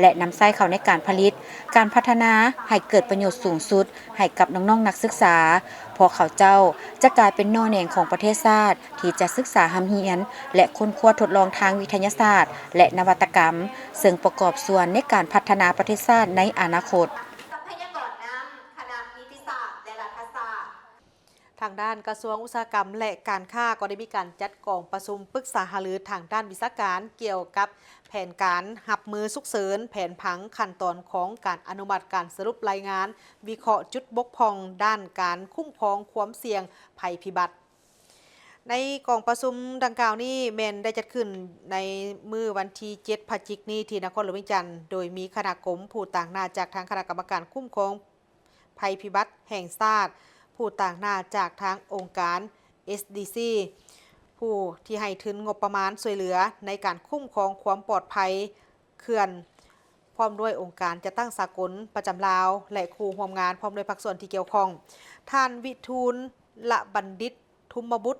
ແລະ ນຳໃຊ້ເຂົ້າໃນການຜະລິດ, ການພັດທະນາໃຫ້ເກີດປະໂຫຍດສູງສຸດ ໃຫ້ກັບນ້ອງໆນັກສຶກສາ, ເພາະເຂົາເຈົ້າຈະກາຍເປັນໜໍ່ແໜງຂອງປະເທດຊາດ ທີ່ຈະສຶກສາຮ່ຳຮຽນ ແລະ ຄົ້ນຄວ້າທົດລອງທາງວິທະຍາສາດ ແລະ ນະວັດຕະກຳ, ເຊິ່ງປະກອບສ່ວນໃນການພັດທະນາປະເທດຊາດໃນອະນາຄົດ. ຊັບພະຍາກອນນ້ຳ ຄະນະນິຕິສາດ ແລະ ລັດຖະສາດ. ທາງດ້ານກະຊວງອຸດສາຫະກຳ ແລະ ການຄ້າ ກໍໄດ້ມີການຈັດກອງປະຊຸມປຶກສາຫາລືທາງດ້ານວິຊາການ ກ່ຽວກັບແຜນການຮັບມືສຸກເສີນ, ແຜນຜັງ, ຂັ້ນຕອນຂອງການອະນຸມັດການສະຫຼຸບລາຍງານ ວິເຄາະຈຸດບົກຜ່ອງດ້ານການຄຸ້ມຄອງຄວາມສ່ຽງໄພພິບັດ. ໃນກອງປະຊຸມດັ່ງກ່າວນີ້ແມ່ນໄດ້ຈັດຂຶ້ນໃນມື້ວັນທີເຈັດພະຈິກນີ້ ທີ່ນະຄອນຫຼວງວຽງຈັນ, ໂດຍມີຄະນະກົມຜູ້ຕາງໜ້າຈາກທາງຄະນະກຳມະການຄຸ້ມຄອງໄພພິບັດແຫ່ງຊາດ, ຜູ້ຕາງໜ້າຈາກທາງອົງການ ເອສດີຊີ ຜູ້ທີ່ໃຫ້ທຶນງົບປະມານຊ່ວຍເຫຼືອໃນການຄຸ້ມຄອງຄວາມປອດໄພເຂື່ອນ, ພ້ອມດ້ວຍອົງການຈັດຕັ້ງສາກົນປະຈຳລາວ ແລະ ຄູ່ຮ່ວມງານ ພ້ອມດ້ວຍພາກສ່ວນທີ່ກ່ຽວຂ້ອງ. ທ່ານ ວິທູນ ລະບັນດິດ ທຸມມະບຸດ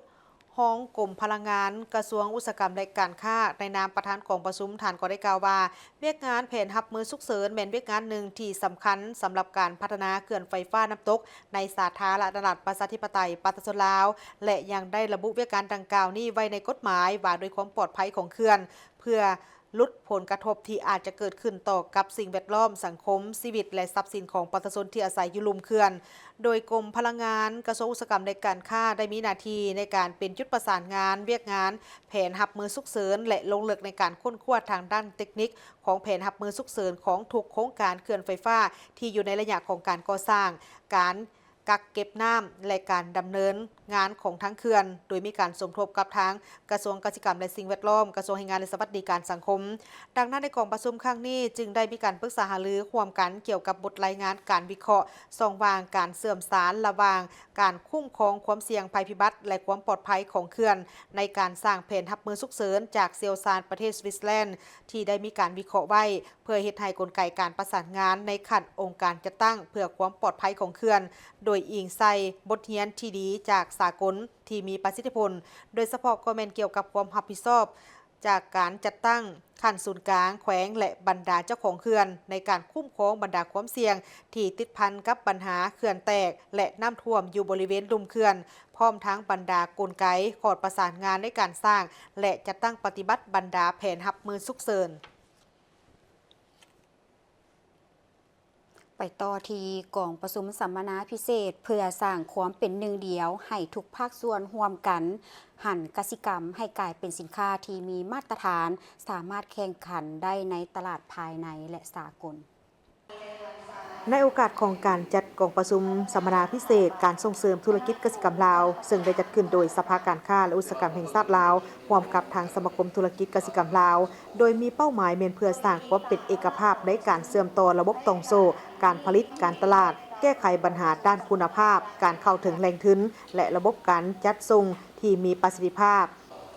ຮອງກົມພະລັງງານ ກະຊວງອຸດສາຫະກຳ ແລະ ການຄ້າ ໃນນາມປະທານກອງປະຊຸມ, ທ່ານກໍໄດ້ກ່າວວ່າ ວຽກງານແຜນຮັບມືສຸກເສີນ ແມ່ນວຽກງານໜຶ່ງທີ່ສຳຄັນສຳລັບການພັດທະນາເຂື່ອນໄຟຟ້ານ້ຳຕົກ ໃນສາທາລະນະລັດປະຊາທິປະໄຕປະຊາຊົນລາວ ແລະ ຍັງໄດ້ລະບຸວຽກງານດັ່ງກ່າວນີ້ໄວ້ໃນກົດໝາຍວ່າດ້ວຍຄວາມປອດໄພຂອງເຂື່ອນ ເພື່ອ ຫຼຸດຜົນກະທົບທີ່ອາດຈະເກີດຂຶ້ນຕໍ່ກັບສິ່ງແວດລ້ອມ, ສັງຄົມ, ຊີວິດ ແລະ ຊັບສິນຂອງປະຊາຊົນທີ່ອາໄສຢູ່ລຸ່ມເຂື່ອນ. ໂດຍກົມພະລັງງານ, ກະຊວງອຸດສາຫະກຳ ແລະ ການຄ້າ ໄດ້ມີໜ້າທີ່ໃນການເປັນຈຸດປະສານງານວຽກງານແຜນຮັບມືສຸກເສີນ ແລະ ລົງເລິກໃນການຄົ້ນຄວ້າທາງດ້ານເຕັກນິກຂອງແຜນຮັບມືສຸກເສີນຂອງທຸກໂຄງການເຂື່ອນໄຟຟ້າທີ່ຢູ່ໃນໄລຍະຂອງການກໍ່ສ້າງ, ການ ກັກເກັບນ້ຳ ແລະ ການດຳເນີນງານຂອງທາງເຂື່ອນ, ໂດຍມີການສົມທົບກັບທາງກະຊວງກະສິກຳ ແລະ ສິ່ງແວດລ້ອມ, ກະຊວງແຮງງານ ແລະ ສະຫວັດດີການສັງຄົມ. ດັ່ງນັ້ນ, ໃນກອງປະຊຸມຄັ້ງນີ້ຈຶ່ງໄດ້ມີການປຶກສາຫາລືຮ່ວມກັນກ່ຽວກັບບົດລາຍງານການວິເຄາະຊ່ອງວ່າງການເຊື່ອມສານລະຫວ່າງການຄຸ້ມຄອງຄວາມສ່ຽງໄພພິບັດ ແລະ ຄວາມປອດໄພຂອງເຂື່ອນ ໃນການສ້າງແຜນຮັບມືສຸກເສີນຈາກຊ່ຽວຊານປະເທດສະວິດເຊີແລນ ທີ່ໄດ້ມີການວິເຄາະໄວ້ ເພື່ອເຮັດໃຫ້ກົນໄກການປະສານງານໃນຂັ້ນອົງການຈັດຕັ້ງເພື່ອຄວາມປອດໄພຂອງເຂື່ອນ, ໂດຍອີງໃສ່ບົດຮຽນທີ່ດີຈາກສາກົນທີ່ມີປະສິດທິຜົນ, ໂດຍສະເພາະກໍແມ່ນກ່ຽວກັບຄວາມຮັບຜິດຊອບຈາກການຈັດຕັ້ງຂັ້ນສູນກາງ, ແຂວງ ແລະ ບັນດາເຈົ້າຂອງເຂື່ອນ ໃນການຄຸ້ມຄອງບັນດາຄວາມສ່ຽງທີ່ຕິດພັນກັບບັນຫາເຂື່ອນແຕກ ແລະ ນ້ຳຖ້ວມຢູ່ບໍລິເວນລຸ່ມເຂື່ອນ, ພ້ອມທັງບັນດາກົນໄກຂອດປະສານງານໃນການສ້າງ ແລະ ຈັດຕັ້ງປະຕິບັດບັນດາແຜນຮັບມືສຸກເສີນ. ໄປຕໍ່ທີ່ກອງປະຊຸມສຳມະນາພິເສດ ເພື່ອສ້າງຄວາມເປັນໜຶ່ງດຽວໃຫ້ທຸກພາກສ່ວນຮ່ວມກັນຫັນກະສິກຳໃຫ້ກາຍເປັນສິນຄ້າທີ່ມີມາດຕະຖານ, ສາມາດແຂ່ງຂັນໄດ້ໃນຕະຫຼາດພາຍໃນ ແລະ ສາກົນ. ໃນໂອກາດຂອງການຈັດກອງປະຊຸມສຳມະນາພິເສດການສົ່ງເສີມທຸລະກິດກະສິກຳລາວ, ເຊິ່ງໄດ້ຈັດຂຶ້ນໂດຍສະພາການຄ້າ ແລະ ອຸດສາຫະກຳແຫ່ງຊາດລາວ, ຮ່ວມກັບທາງສະມາຄົມທຸລະກິດກະສິກຳລາວ, ໂດຍມີເປົ້າໝາຍແມ່ນເພື່ອສ້າງຄວາມເປັນເອກະພາບໃນການເຊື່ອມຕໍ່ລະບົບຕ່ອງໂສ້ການຜະລິດ, ການຕະຫຼາດ, ແກ້ໄຂບັນຫາດ້ານຄຸນນະພາບ, ການເຂົ້າເຖິງແຫຼ່ງທຶນ ແລະ ລະບົບການຈັດສົ່ງທີ່ມີປະສິດທິພາບ.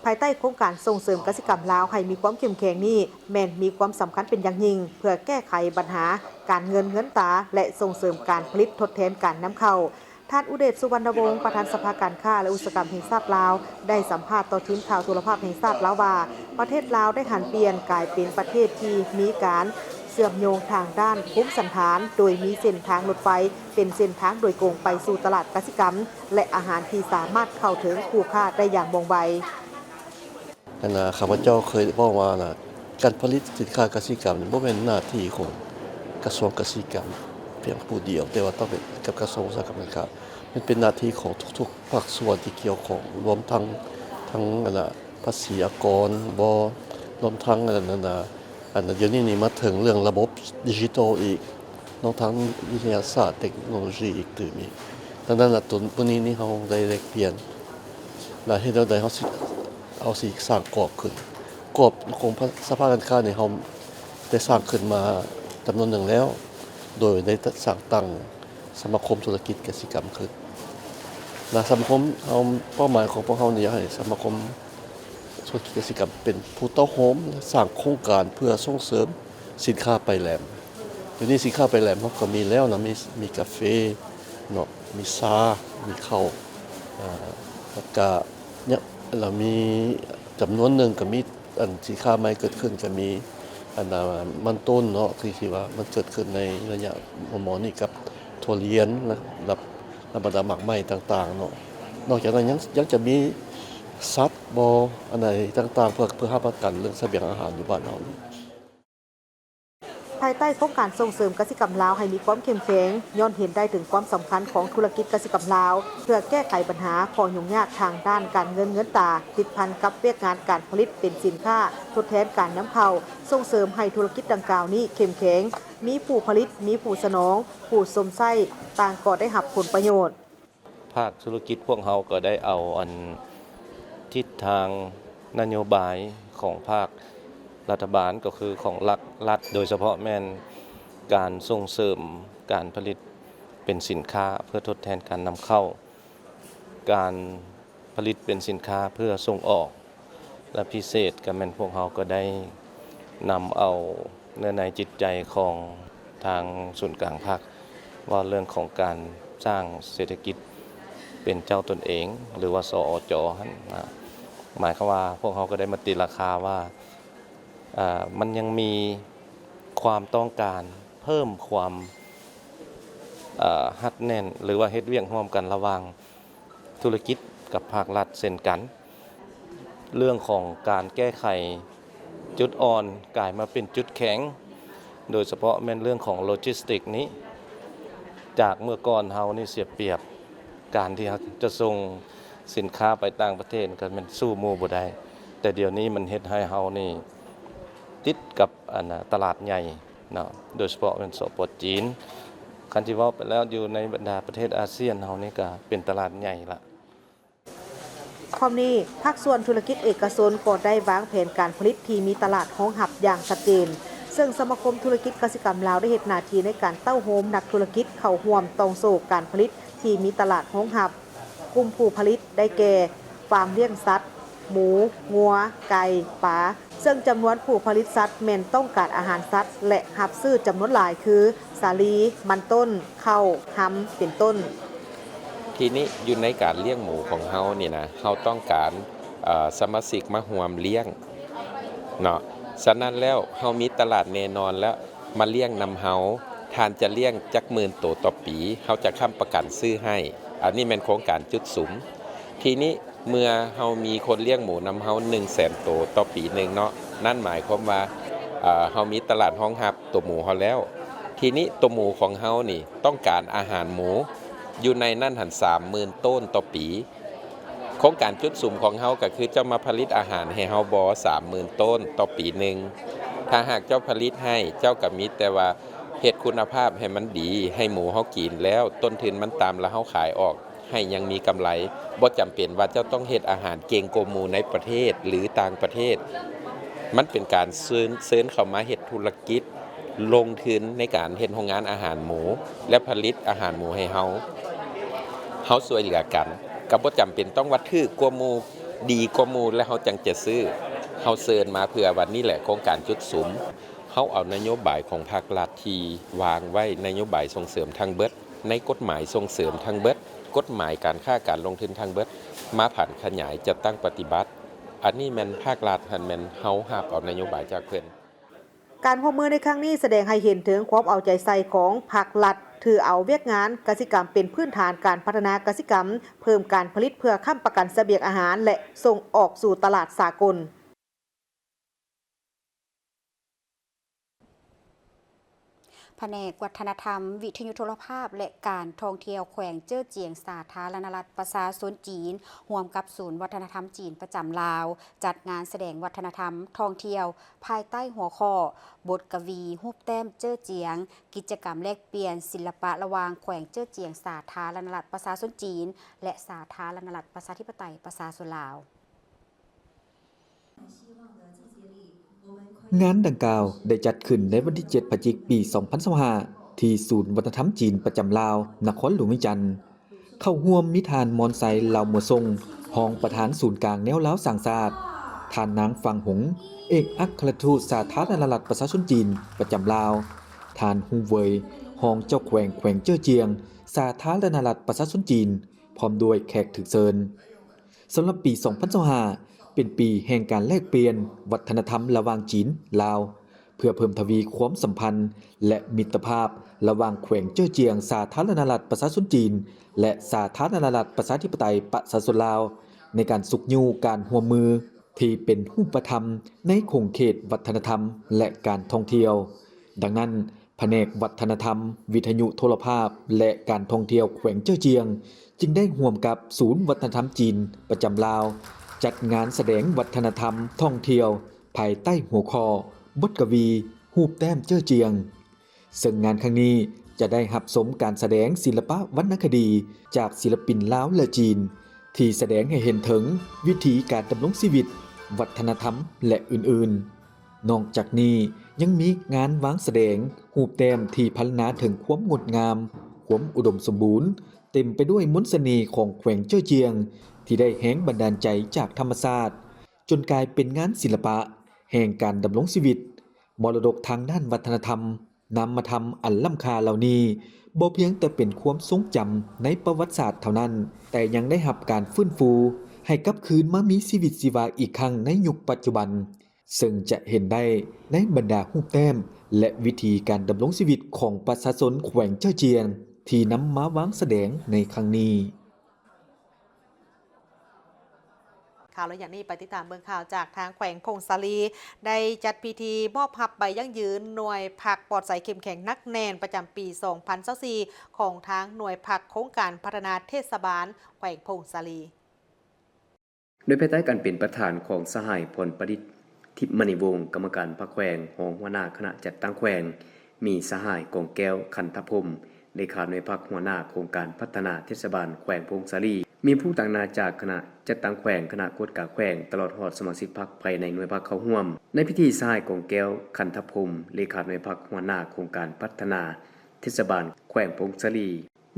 ພາຍໃຕ້ໂຄງການສົ່ງເສີມກະສິກຳລາວໃຫ້ມີຄວາມເຂັ້ມແຂງນີ້ ແມ່ນມີຄວາມສຳຄັນເປັນຢ່າງຍິ່ງ ເພື່ອແກ້ໄຂບັນຫາການເງິນເງິນຕາ ແລະ ສົ່ງເສີມການຜະລິດທົດແທນການນຳເຂົ້າ. ທ່ານ ອຸເດດ ສຸວັນນະວົງ ປະທານສະພາການຄ້າ ແລະ ອຸດສາຫະກຳແຫ່ງຊາດລາວ ໄດ້ສຳພາດຕໍ່ທີມຂ່າວໂທລະພາບແຫ່ງຊາດລາວວ່າ ປະເທດລາວໄດ້ຫັນປ່ຽນກາຍເປັນປະເທດທີ່ມີການເຊື່ອມໂຍງທາງດ້ານພູມສັນຖານ, ໂດຍມີເສັ້ນທາງລົດໄຟເປັນເສັ້ນທາງໂດຍກົງໄປສູ່ຕະຫຼາດກະສິກຳ ແລະ ອາຫານທີ່ສາມາດເຂົ້າເຖິງຜູ້ຄ້າໄດ້ຢ່າງວ່ອງໄວ. ອັນນ່າ ຂ້າພະເຈົ້າເຄີຍເວົ້າວ່ານະ ການຜະລິດສິນຄ້າກະສິກຳນີ້ບໍ່ແມ່ນໜ້າທີ່ຂອງກະຊວງກະສິກຳພຽງຜູ້ດຽວ, ແຕ່ວ່າຕ້ອງເປັນກັບກະຊວງອຸດສາຫະກຳການຄ້າ. ມັນເປັນໜ້າທີ່ຂອງທຸກໆພາກສ່ວນທີ່ກ່ຽວຂ້ອງ, ລວມທັງ ທັງ ອັນນ່າ ພາສີອາກອນບໍ, ລວມທັງ ອັນນັ້ນນະ, ອ ອັນດຽວນີ້ນີ້ມາເຖິງເລື່ອງລະບົບດິຈິຕອລອີກເນາະ ທາງວິທະຍາສາດເຕັກໂນໂລຊີອີກຕື່ມອີກ. ດັ່ງນັ້ນລະ ໂຕ ໂຕນີ້ນີ້ເຮົາໄດ້ແລກປ່ຽນ ແລະ ເຮັດແນວໃດເຮົາຊິ ເຮົາຊິສ້າງກອບຂຶ້ນ. ກອບຂອງສະພາການຄ້ານີ້ ເຮົາໄດ້ສ້າງຂຶ້ນມາຈຳນວນໜຶ່ງແລ້ວ ໂດຍໄດ້ສ້າງຕັ້ງ ສະມາຄົມທຸລະກິດກະສິກຳຂຶ້ນ ແລະ ສະມາຄົມເຮົາ ເປົ້າໝາຍຂອງພວກເຮົານີ້ ຢາກໃຫ້ສະມາຄົມທຸລະກິດກະສິກຳເປັນຜູ້ເຕົ້າໂຮມ ແລະ ສ້າງໂຄງການເພື່ອສົ່ງເສີມສິນຄ້າປາຍແຫຼມ. ດຽວນີ້ສິນຄ້າປາຍແຫຼມເຮົາກໍມີແລ້ວນະ ມີ ມີກາເຟເນາະ ມີຊາ ມີເຂົ້າ ອາ ແລ້ວກະ ແລ້ວມີຈຳນວນໜຶ່ງກໍມີ ອັນສິນຄ້າໃໝ່ເກີດຂຶ້ນກໍມີ ອັນ ອາ ມັນຕົ້ນເນາະ ທີ່ ທີ່ວ່າມັນເກີດຂຶ້ນໃນໄລຍະມໍ່ໆນີ້ ກັບຖົ່ວລຽນ ແລະ ແລະ ບັນດາໝາກໄມ້ຕ່າງໆເນາະ. ນອກຈາກນັ້ນຍັງ ຍັງຈະມີສັດບໍ່ ອັນໃດຕ່າງໆ ເພື່ອ ເພື່ອຮັບປະກັນເລື່ອງສະບຽງອາຫານຢູ່ບ້ານເຮົານີ້. ພາຍໃຕ້ໂຄງການສົ່ງເສີມກະສິກຳລາວໃຫ້ມີຄວາມເຂັ້ມແຂງ ຍ້ອນເຫັນໄດ້ເຖິງຄວາມສຳຄັນຂອງທຸລະກິດກະສິກຳລາວ ເພື່ອແກ້ໄຂບັນຫາຂໍ້ຫຍຸ້ງຍາກທາງດ້ານການເງິນເງິນຕາ ຕິດພັນກັບວຽກງານການຜະລິດເປັນສິນຄ້າທົດແທນການນຳເຂົ້າ, ສົ່ງເສີມໃຫ້ທຸລະກິດດັ່ງກ່າວນີ້ເຂັ້ມແຂງ, ມີຜູ້ຜະລິດ, ມີຜູ້ສະໜອງ, ຜູ້ຊົມໃຊ້ ຕ່າງກໍໄດ້ຮັບຜົນປະໂຫຍດ. ພາກທຸລະກິດພວກເຮົາກໍໄດ້ເອົາອັນທິດທາງນະໂຍບາຍຂອງພາກລັດຖະບານ ກໍຄືຂອງລັດ ລັດ ໂດຍສະເພາະແມ່ນການສົ່ງເສີມການຜະລິດເປັນສິນຄ້າເພື່ອທົດແທນການນຳເຂົ້າ, ການຜະລິດເປັນສິນຄ້າເພື່ອສົ່ງອອກ. ແລະ ພິເສດກໍແມ່ນພວກເຮົາກໍໄດ້ນຳເອົາເນື້ອໃນຈິດໃຈຂອງທາງສູນກາງພັກ ເວົ້າເລື່ອງຂອງການສ້າງເສດຖະກິດເປັນເຈົ້າຕົນເອງ ຫຼືວ່າ ສອຈ ຫັ້ນນະ. ໝາຍຄວາມວ່າພວກເຮົາກໍໄດ້ມະຕິລາຄາວ່າ ອາ ມັນຍັງມີຄວາມຕ້ອງການເພີ່ມຄວາມ ອາ ຮັດແໜ້ນ ຫຼືວ່າເຮັດວຽກຮ່ວມກັນລະຫວ່າງ ທຸລະກິດກັບພາກລັດເຊັ່ນກັນ. ເລື່ອງຂອງການແກ້ໄຂຈຸດອ່ອນກາຍມາເປັນຈຸດແຂງ ໂດຍສະເພາະແມ່ນເລື່ອງຂອງໂລຈິສຕິກນີ້ ຈາກເມື່ອກ່ອນເຮົານີ້ເສຍປຽບ ການທີ່ເຮົາຈະສົ່ງສິນຄ້າໄປຕ່າງປະເທດກໍແມ່ນສູ້ໝູ່ບໍ່ໄດ້ ແຕ່ດຽວນີ້ມັນເຮັດໃຫ້ເຮົານີ້ຕິດກັບ ອັນ ຕະຫຼາດໃຫຍ່ເນາະ ໂດຍສະເພາະແມ່ນ ສປ ຈີນ. ຄັນທີ່ເວົ້າໄປແລ້ວ ຢູ່ໃນບັນດາປະເທດອາຊຽນເຮົານີ້ກໍເປັນຕະຫຼາດໃຫຍ່ລະ. ພ້ອມນີ້ ພາກສ່ວນທຸລະກິດເອກະຊົນກໍໄດ້ວາງແຜນການຜະລິດທີ່ມີຕະຫຼາດຮອງຮັບຢ່າງຊັດເຈນ, ເຊິ່ງສະມາຄົມທຸລະກິດກະສິກຳລາວໄດ້ເຮັດໜ້າທີ່ໃນການເຕົ້າໂຮມນັກທຸລະກິດເຂົ້າຮ່ວມຕ່ອງໂສ້ການຜະລິດທີ່ມີຕະຫຼາດຮອງຮັບ. ກຸ່ມຜູ້ຜະລິດໄດ້ແກ່ ຟາມລ້ຽງສັດ, ໝູ, ງົວ, ໄກ່, ປາ, ເຊິ່ງຈຳນວນຜູ້ຜະລິດສັດແມ່ນຕ້ອງການອາຫານສັດ ແລະ ຮັບຊື້ຈຳນວນຫຼາຍຄື ສາລີ, ມັນຕົ້ນ, ເຂົ້າ, ຮຳ ເປັນຕົ້ນ. ທີນີ້ຢູ່ໃນການລ້ຽງໝູຂອງເຮົານີ້ນະ ເຮົາຕ້ອງການ ເອີ ສະມາຊິກມາຮ່ວມລ້ຽງເນາະ. ສະນັ້ນແລ້ວ ເຮົາມີຕະຫຼາດແນ່ນອນແລ້ວ ມາລ້ຽງນຳເຮົາ, ທ່ານຈະລ້ຽງຈັກໝື່ນໂຕຕໍ່ປີ ເຮົາຈະຄ້ຳປະກັນຊື້ໃຫ້. ອັນນີ້ແມ່ນໂຄງການຈຸດສຸມ. ທີນີ້ເມື່ອເຮົາມີຄົນລ້ຽງໝູນຳເຮົາໜຶ່ງແສນໂຕຕໍ່ປີໜຶ່ງເນາະ, ນັ້ນໝາຍຄວາມວ່າ ເອີ ເຮົາມີຕະຫຼາດຮອງຮັບໂຕໝູເຮົາແລ້ວ. ທີນີ້ໂຕໝູຂອງເຮົານີ້ຕ້ອງການອາຫານໝູ ຢູ່ໃນນັ້ນຫັ້ນສາມໝື່ນໂຕນຕໍ່ປີ. ໂຄງການຈຸດສຸມຂອງເຮົາກໍຄືເຈົ້າມາຜະລິດອາຫານໃຫ້ເຮົາບໍ ສາມໝື່ນໂຕນຕໍ່ປີໜຶ່ງ. ຖ້າຫາກເຈົ້າຜະລິດໃຫ້ ເຈົ້າກໍມີແຕ່ວ່າເຮັດຄຸນນະພາບໃຫ້ມັນດີ ໃຫ້ໝູເຮົາກິນແລ້ວ ຕົ້ນທຶນມັນຕ່ຳ ແລ້ວເຮົາຂາຍອອກ ໃຫ້ຍັງມີກຳໄລ, ບໍ່ຈຳເປັນວ່າເຈົ້າຕ້ອງເຮັດອາຫານເກັ່ງກວ່າໝູໃນປະເທດ ຫຼື ຕ່າງປະເທດ. ມັນເປັນການເຊີນ ເຊີນເຂົ້າມາເຮັດທຸລະກິດ, ລົງທຶນໃນການເຮັດໂຮງງານອາຫານໝູ ແລະ ຜະລິດອາຫານໝູໃຫ້ເຮົາ. ເຮົາຊ່ວຍເຫຼືອກັນ, ກໍບໍ່ຈຳເປັນຕ້ອງວ່າຖືກກວ່າໝູ, ດີກວ່າໝູ ແລ້ວເຮົາຈັ່ງຈະຊື້. ເຮົາເຊີນມາເພື່ອວ່ານີ້ແຫຼະໂຄງການຈຸດສຸມ. ເຮົາເອົານະໂຍບາຍຂອງພາກລັດທີ່ວາງໄວ້, ນະໂຍບາຍສົ່ງເສີມທັງເບິດ, ໃນກົດໝາຍສົ່ງເສີມທັງເບິດ, ກົດໝາຍການຄ້າການລົງທຶນທັງເບິດ ມາຜັນຂະຫຍາຍຈັດຕັ້ງປະຕິບັດ. ອັນນີ້ແມ່ນພາກລັດຫັ້ນແມ່ນເຮົາຮັບເອົານະໂຍບາຍຈາກເພິ່ນ. ການຮ່ວມມືໃນຄັ້ງນີ້ສະແດງໃຫ້ເຫັນເຖິງຄວາມເອົາໃຈໃສ່ຂອງພາກລັດ ຖືເອົາວຽກງານກະສິກຳເປັນພື້ນຖານການພັດທະນາກະສິກຳ, ເພີ່ມການຜະລິດເພື່ອຄ້ຳປະກັນສະບຽງອາຫານ ແລະ ສົ່ງອອກສູ່ຕະຫຼາດສາກົນ. ພະແນກວັດທະນະທຳ, ວິທະຍຸໂທລະພາບ ແລະ ການທ່ອງທ່ຽວແຂວງເຈີ້ອຈຽງ ສາທາລະນະລັດປະຊາຊົນຈີນ ຮ່ວມກັບສູນວັດທະນະທຳຈີນປະຈຳລາວ ຈັດງານສະແດງວັດທະນະທຳທ່ອງທ່ຽວ ພາຍໃຕ້ຫົວຂໍ້ ບົດກະວີຮູບແຕ້ມເຈີ້ອຈຽງ, ກິດຈະກຳແລກປ່ຽນສິລະປະລະຫວ່າງແຂວງເຈີ້ອຈຽງ ສາທາລະນະລັດປະຊາຊົນຈີນ ແລະ ສາທາລະນະລັດປະຊາທິປະໄຕປະຊາຊົນລາວ. ງານດັ່ງກ່າວໄດ້ຈັດຂຶ້ນໃນວັນທີເຈັດ ພະຈິກ ປີສອງພັນຊາວຫ້າ ທີ່ສູນວັດທະນະທຳຈີນປະຈຳລາວ ນະຄອນຫຼວງວຽງຈັນ. ເຂົ້າຮ່ວມມີທ່ານ ມອນໄຊ ລາວມົວຊົງ ຮອງປະທານສູນກາງແນວລາວສ້າງຊາດ, ທ່ານ ນາງ ຟາງ ຫົງ ເອກອັກຄະລັດທູດສາທາລະນະລັດປະຊາຊົນຈີນປະຈຳລາວ, ທ່ານ ຮຸງ ເຫວີຍ ຮອງເຈົ້າແຂວງແຂວງເຈີ້ອຈຽງ ສາທາລະນະລັດປະຊາຊົນຈີນ ພ້ອມດ້ວຍແຂກຖືກເຊີນ. ສຳລັບປີສອງພັນຊາວຫ້າ ເປັນປີແຫ່ງການແລກປ່ຽນວັດທະນະທຳລະຫວ່າງຈີນ-ລາວ ເພື່ອເພີ່ມທະວີຄວາມສຳພັນ ແລະ ມິດຕະພາບລະຫວ່າງແຂວງເຈີ້ອຈຽງ ສາທາລະນະລັດປະຊາຊົນຈີນ ແລະ ສາທາລະນະລັດປະຊາທິປະໄຕປະຊາຊົນລາວ ໃນການຊຸກຍູ້ການຮ່ວມມືທີ່ເປັນຮູບປະທຳໃນຂົງເຂດວັດທະນະທຳ ແລະ ການທ່ອງທ່ຽວ. ດັ່ງນັ້ນ, ພະແນກວັດທະນະທຳ, ວິທະຍຸໂທລະພາບ ແລະ ການທ່ອງທ່ຽວແຂວງເຈີ້ອຈຽງ ຈຶ່ງໄດ້ຮ່ວມກັບສູນວັດທະນະທຳຈີນປະຈຳລາວ ຈັດງານສະແດງວັດທະນະທຳທ່ອງທ່ຽວ ພາຍໃຕ້ຫົວຂໍ້ ບົດກະວີຮູບແຕ້ມເຈີ້ອຈຽງ, ເຊິ່ງງານຄັ້ງນີ້ຈະໄດ້ຮັບຊົມການສະແດງສິລະປະວັນນະຄະດີຈາກສິລະປິນລາວ ແລະ ຈີນ ທີ່ສະແດງໃຫ້ເຫັນເຖິງວິຖີການດຳລົງຊີວິດ, ວັດທະນະທຳ ແລະ ອື່ນໆ. ນອກຈາກນີ້ຍັງມີງານວາງສະແດງຮູບແຕ້ມທີ່ພັນລານາເຖິງຄວາມງົດງາມ, ຄວາມອຸດົມສົມບູນ, ເຕັມໄປດ້ວຍມົນສະເໜ່ຂອງແຂວງເຈີ້ອຈຽງ ທີ່ໄດ້ແຮງບັນດານໃຈຈາກທຳມະຊາດ ຈົນກາຍເປັນງານສິລະປະແຫ່ງການດຳລົງຊີວິດ, ມໍລະດົກທາງດ້ານວັດທະນະທຳ, ນາມມະທຳອັນລ້ຳຄ່າເຫຼົ່ານີ້ ບໍ່ພຽງແຕ່ເປັນຄວາມຊົງຈຳໃນປະຫວັດສາດເທົ່ານັ້ນ, ແຕ່ຍັງໄດ້ຮັບການຟື້ນຟູໃຫ້ກັບຄືນມາມີຊີວິດຊີວາອີກຄັ້ງໃນຍຸກປັດຈຸບັນ. ເຊິ່ງຈະເຫັນໄດ້ໃນບັນດາຮູບແຕ້ມ ແລະ ວິທີການດຳລົງຊີວິດຂອງປະຊາຊົນແຂວງເຈົ້າຈຽງ ທີ່ນຳມາວາງສະແດງໃນຄັ້ງນີ້. ຂ່າວໄລຍະນີ້ໄປຕິດຕາມເບິ່ງຂ່າວຈາກທາງແຂວງຜົ້ງສາລີ ໄດ້ຈັດພິທີມອບຮັບໃບຢັ້ງຢືນໜ່ວຍພັກປອດໃສເຂັ້ມແຂງໜັກແໜ້ນປະຈຳປີສອງພັນຊາວສີ່ ຂອງທາງໜ່ວຍພັກໂຄງການພັດທະນາເທດສະບານແຂວງຜົ້ງສາລີ. ໂດຍພາຍໃຕ້ການເປັນປະທານຂອງສະຫາຍ ພອນປະດິດ ທິບມະນີວົງ ກຳມະການພັກແຂວງ, ຮອງຫົວໜ້າຄະນະຈັດຕັ້ງແຂວງ, ມີສະຫາຍ ກອງແກ້ວ ຄັນທະພົມ ເລຂາໜ່ວຍພັກ, ຫົວໜ້າໂຄງການພັດທະນາເທດສະບານແຂວງຜົ້ງສາລີ, ມີຜູ້ຕາງໜ້າຈາກຄະນະຈັດຕັ້ງແຂວງ, ຄະນະກວດກາແຂວງ, ຕະຫຼອດຮອດສະມາຊິກພັກພາຍໃນໜ່ວຍພັກເຂົ້າຮ່ວມ. ໃນພິທີ, ສະຫາຍ ກອງແກ້ວ ຄັນທະພົມ ເລຂາໜ່ວຍພັກ, ຫົວໜ້າໂຄງການພັດທະນາເທດສະບານແຂວງຜົ້ງສາລີ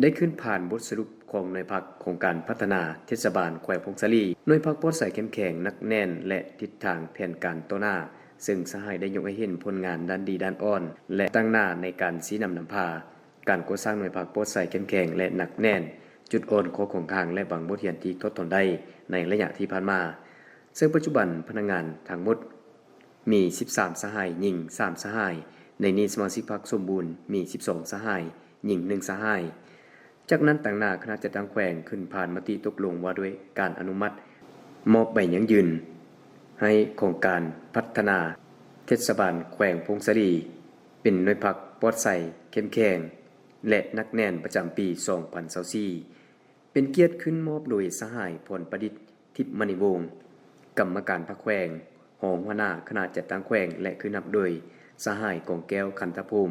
ໄດ້ຂຶ້ນຜ່ານບົດສະຫຼຸບຂອງໜ່ວຍພັກໂຄງການພັດທະນາເທດສະບານແຂວງຜົ້ງສາລີ, ໜ່ວຍພັກປອດໃສເຂັ້ມແຂງໜັກແໜ້ນ ແລະ ທິດທາງແຜນການຕໍ່ໜ້າ, ເຊິ່ງສະຫາຍໄດ້ຍົກໃຫ້ເຫັນຜົນງານດ້ານດີດ້ານອ່ອນ ແລະ ຕາງໜ້າໃນການຊີ້ນຳນຳພາການກໍ່ສ້າງໜ່ວຍພັກປອດໃສເຂັ້ມແຂງ ແລະ ໜັກແໜ້ນ, ຈຸດອ່ອນ, ຂໍ້ຄອງຄ້າງ ແລະ ບາງບົດຮຽນທີ່ຖອດຖອນໄດ້ໃນໄລຍະທີ່ຜ່ານມາ. ເຊິ່ງປັດຈຸບັນພະນັກງານທັງໝົດ ມີສິບສາມສະຫາຍ, ຍິງສາມສະຫາຍ, ໃນນີ້ສະມາຊິກພັກສົມບູນມີສິບສອງສະຫາຍ, ຍິງໜຶ່ງສະຫາຍ. ຈາກນັ້ນ, ຕາງໜ້າຄະນະຈັດຕັ້ງແຂວງຂຶ້ນຜ່ານມະຕິຕົກລົງວ່າດ້ວຍການອະນຸມັດມອບໃບຢັ້ງຢືນໃຫ້ໂຄງການພັດທະນາເທດສະບານແຂວງຜົ້ງສາລີ ເປັນໜ່ວຍພັກປອດໃສ, ເຂັ້ມແຂງ ແລະ ໜັກແໜ້ນປະຈຳປີສອງພັນຊາວສີ່. ເປັນກຽດຂຶ້ນມອບໂດຍສະຫາຍ ພອນປະດິດ ທິບມະນີວົງ ກຳມະການພັກແຂວງ, ຮອງຫົວໜ້າຄະນະຈັດຕັ້ງແຂວງ ແລະ ຂຶ້ນຮັບໂດຍສະຫາຍ ກອງແກ້ວ ຄັນທະພູມ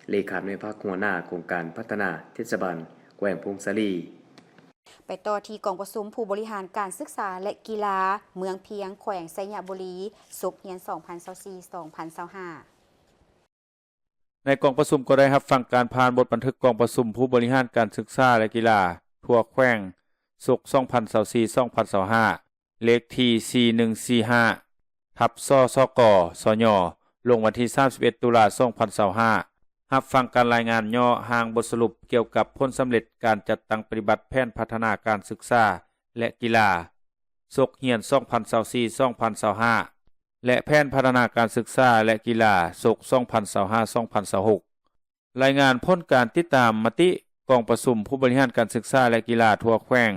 ເລຂາໜ່ວຍພັກ, ຫົວໜ້າໂຄງການພັດທະນາເທດສະບານແຂວງຜົ້ງສາລີ. ໄປຕໍ່ທີ່ກອງປະຊຸມຜູ້ບໍລິຫານການສຶກສາ ແລະ ກິລາ ເມືອງພຽງ ແຂວງໄຊຍະບູລີ ສົກຮຽນສອງພັນຊາວສີ່ ສອງພັນຊາວຫ້າ. ໃນກອງປະຊຸມກໍໄດ້ຮັບຟັງການຜ່ານບົດບັນທຶກກອງປະຊຸມຜູ້ບໍລິຫານການສຶກສາ ແລະ ກິລາທົ່ວແຂວງ ສົກສອງພັນຊາວສີ່ ສອງພັນຊາວຫ້າ ເລກທີ ສີ່ໜຶ່ງສີ່ຫ້າ ທັບ ສສກ ສຍ ລົງວັນທີ ສາມສິບເອັດ ຕຸລາ ສອງພັນຊາວຫ້າ, ຮັບຟັງການລາຍງານຫຍໍ້ຮ່າງບົດສະຫຼຸບກ່ຽວກັບຜົນສຳເລັດການຈັດຕັ້ງປະຕິບັດແຜນພັດທະນາການສຶກສາ ແລະ ກິລາ ສົກຮຽນສອງພັນຊາວສີ່ ສອງພັນຊາວຫ້າ ແລະ ແຜນພັດທະນາການສຶກສາ ແລະ ກິລາ ສົກສອງພັນຊາວຫ້າ ສອງພັນຊາວຫົກ, ລາຍງານຜົນການຕິດຕາມມະຕິກອງປະຊຸມຜູ້ບໍລິຫານການສຶກສາ ແລະ ກິລາທົ່ວແຂວງ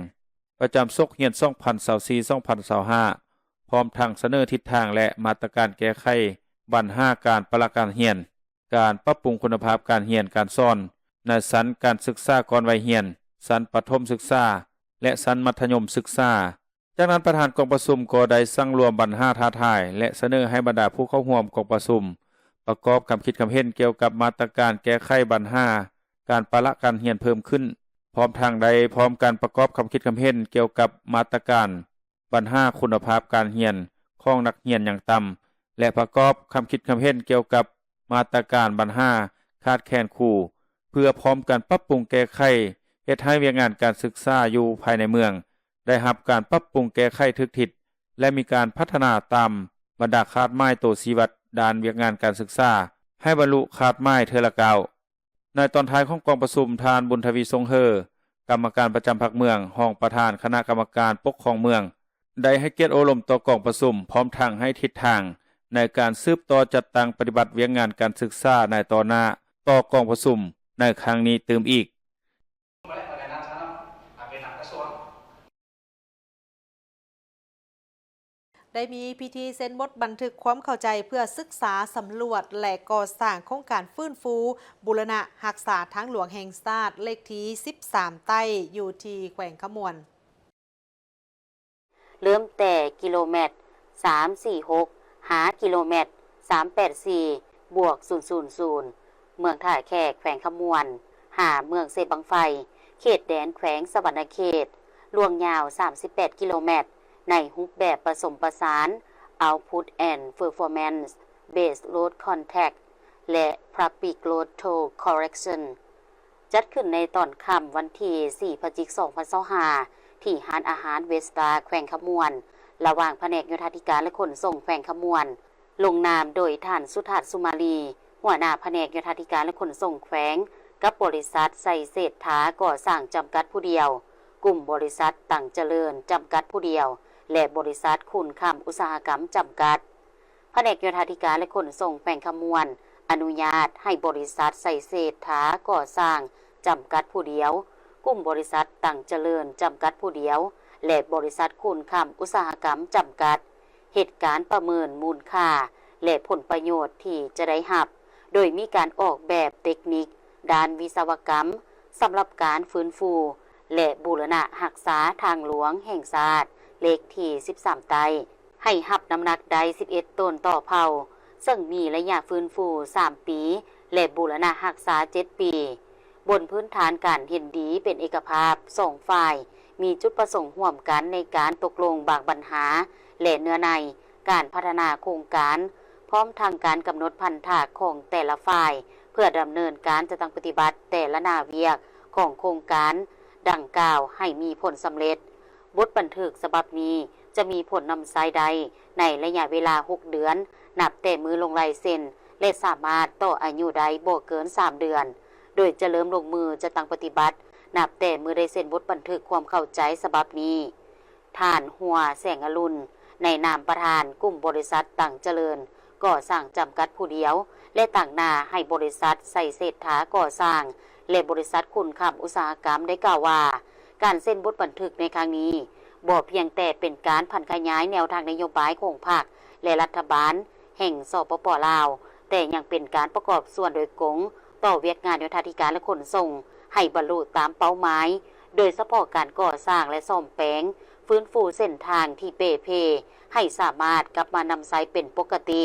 ປະຈຳສົກຮຽນສອງພັນຊາວສີ່ ສອງພັນຊາວຫ້າ ພ້ອມທັງສະເໜີທິດທາງ ແລະ ມາດຕະການແກ້ໄຂບັນຫາການປະລະການຮຽນ. ການປັບປຸງຄຸນນະພາບການຮຽນການສອນ ໃນຊັ້ນການສຶກສາກ່ອນໄວຮຽນ, ຊັ້ນປະຖົມສຶກສາ ແລະ ຊັ້ນມັດທະຍົມສຶກສາ. ຈາກນັ້ນ ປະທານກອງປະຊຸມກໍໄດ້ສັງລວມບັນຫາທ້າທາຍ ແລະ ສະເໜີໃຫ້ບັນດາຜູ້ເຂົ້າຮ່ວມກອງປະຊຸມ ປະກອບຄຳຄິດຄຳເຫັນກ່ຽວກັບມາດຕະການແກ້ໄຂບັນຫາການປະລະການຮຽນເພີ່ມຂຶ້ນ, ພ້ອມທັງໄດ້ພ້ອມກັນປະກອບຄຳຄິດຄຳເຫັນກ່ຽວກັບມາດຕະການບັນຫາຄຸນນະພາບການຮຽນຂອງນັກຮຽນຍັງຕ່ຳ ແລະ ປະກອບຄຳຄິດຄຳເຫັນກ່ຽວກັບມາດຕະການບັນຫາຂາດແຄນຄູ ເພື່ອພ້ອມກັນປັບປຸງແກ້ໄຂ ເຮັດໃຫ້ວຽກງານການສຶກສາຢູ່ພາຍໃນເມືອງ ໄດ້ຮັບການປັບປຸງແກ້ໄຂຖືກທິດ ແລະ ມີການພັດທະນາຕາມບັນດາຄາດໝາຍໂຕຊີ້ວັດດ້ານວຽກງານການສຶກສາ ໃຫ້ບັນລຸຄາດໝາຍເທື່ອລະກ້າວ. ໃນຕອນທ້າຍຂອງກອງປະຊຸມ, ທ່ານ ບຸນທະວີ ຊົງເຮີ ກຳມະການປະຈຳພັກເມືອງ, ຮອງປະທານຄະນະກຳມະການປົກຄອງເມືອງ ໄດ້ໃຫ້ກຽດໂອ້ລົມຕໍ່ກອງປະຊຸມ, ພ້ອມທັງໃຫ້ທິດທາງໃນການສືບຕໍ່ຈັດຕັ້ງປະຕິບັດວຽກງານການສຶກສາໃນຕໍ່ໜ້າ ຕໍ່ກອງປະຊຸມໃນຄັ້ງນີ້ຕື່ມອີກ. ໄດ້ມີພິທີເຊັນບົດບັນທຶກຄວາມເຂົ້າໃຈເພື່ອສຶກສາ, ສຳຫຼວດ ແລະ ກໍ່ສ້າງໂຄງການຟື້ນຟູບູລະນະຮັກສາທາງຫຼວງແຫ່ງຊາດເລກທີສິບສາມໃຕ້ ຢູ່ທີ່ແຂວງຄຳມ່ວນ. ເລີ່ມແຕ່ກິໂລແມັດສາມສີ່ຫົກ ຫາກິໂລແມັດສາມແປດສີ່ ບວກ ສູນສູນສູນ ເມືອງທ່າແຂກ ແຂວງຄຳມ່ວນ ຫາເມືອງເຊບັ້ງໄຟ ເຂດແດນແຂວງສະຫວັນນະເຂດ, ລວງຍາວສາມສິບແປດກິໂລແມັດ ໃນຮູບແບບປະສົມປະສານ Output and Performance Based Load Contact ແລະ Public Load Toll Collection. ຈັດຂຶ້ນໃນຕອນຄ່ຳວັນທີສີ່ ພະຈິກ ສອງພັນຊາວຫ້າ ທີ່ຮ້ານອາຫານເວສຕາ ແຂວງຄຳມ່ວນ ລະຫວ່າງພະແນກໂຍທາທິການ ແລະ ຂົນສົ່ງແຂວງຄຳມ່ວນ ລົງນາມໂດຍທ່ານ ສຸທັດ ສຸມາລີ ຫົວໜ້າພະແນກໂຍທາທິການ ແລະ ຂົນສົ່ງແຂວງ ກັບບໍລິສັດໄຊເສດຖາກໍ່ສ້າງຈຳກັດຜູ້ດຽວ, ກຸ່ມບໍລິສັດຕັງຈະເລີນຈຳກັດຜູ້ດຽວ ແລະ ບໍລິສັດຄູນຄຳອຸດສາຫະກຳຈຳກັດ. ພະແນກໂຍທາທິການ ແລະ ຂົນສົ່ງແຂວງຄຳມ່ວນ ອະນຸຍາດໃຫ້ບໍລິສັດໄຊເສດຖາກໍ່ສ້າງຈຳກັດຜູ້ດຽວ, ກຸ່ມບໍລິສັດຕັງຈະເລີນຈຳກັດຜູ້ດຽວ ແລະ ບໍລິສັດຄູນຄຳອຸດສາຫະກຳຈຳກັດ ເຮັດການປະເມີນມູນຄ່າ ແລະ ຜົນປະໂຫຍດທີ່ຈະໄດ້ຮັບ, ໂດຍມີການອອກແບບເຕັກນິກດ້ານວິສະວະກຳ ສຳລັບການຟື້ນຟູ ແລະ ບູລະນະຮັກສາທາງຫຼວງແຫ່ງຊາດເລກທີສິບສາມໃຕ້ ໃຫ້ຮັບນ້ຳໜັກໄດ້ສິບເອັດໂຕນຕໍ່ເຜົ່າ, ເຊິ່ງມີໄລຍະຟື້ນຟູສາມປີ ແລະ ບູລະນະຮັກສາເຈັດປີ. ບົນພື້ນຖານການເຫັນດີເປັນເອກະພາບ, ສອງຝ່າຍມີຈຸດປະສົງຮ່ວມກັນໃນການຕົກລົງບາງບັນຫາ ແລະ ເນື້ອໃນການພັດທະນາໂຄງການ, ພ້ອມທັງການກຳນົດພັນທະຂອງແຕ່ລະຝ່າຍ ເພື່ອດຳເນີນການຈັດຕັ້ງປະຕິບັດແຕ່ລະໜ້າວຽກຂອງໂຄງການດັ່ງກ່າວໃຫ້ມີຜົນສຳເລັດ. ບົດບັນທຶກສະບັບນີ້ຈະມີຜົນນຳໃຊ້ໄດ້ໃນໄລຍະເວລາຫົກເດືອນ ນັບແຕ່ມື້ລົງລາຍເຊັນ ແລະ ສາມາດຕໍ່ອາຍຸໄດ້ບໍ່ເກີນສາມເດືອນ, ໂດຍຈະເລີ່ມລົງມືຈັດຕັ້ງປະຕິບັດ ນັບແຕ່ມື້ໄດ້ເຊັນບົດບັນທຶກຄວາມເຂົ້າໃຈສະບັບນີ້. ທ່ານ ຫົວ ແສງອະລຸນ ໃນນາມປະທານກຸ່ມບໍລິສັດຕັງຈະເລີນກໍ່ສ້າງຈຳກັດຜູ້ດຽວ ແລະ ຕາງໜ້າໃຫ້ບໍລິສັດໄຊເສດຖາກໍ່ສ້າງ ແລະ ບໍລິສັດຂຸນຄຳອຸດສາຫະກຳ ໄດ້ກ່າວວ່າ ການເຊັນບົດບັນທຶກໃນຄັ້ງນີ້ ບໍ່ພຽງແຕ່ເປັນການຜັນຂະຫຍາຍແນວທາງນະໂຍບາຍຂອງພັກ ແລະ ລັດຖະບານແຫ່ງ ສປປ ລາວ, ແຕ່ຍັງເປັນການປະກອບສ່ວນໂດຍກົງຕໍ່ວຽກງານໂຍທາທິການ ແລະ ຂົນສົ່ງ ໃຫ້ບັນລຸຕາມເປົ້າໝາຍ, ໂດຍສະເພາະການກໍ່ສ້າງ ແລະ ສ້ອມແປງ, ຟື້ນຟູເສັ້ນທາງທີ່ເປ່ເພ ໃຫ້ສາມາດກັບມານຳໃຊ້ເປັນປົກກະຕິ.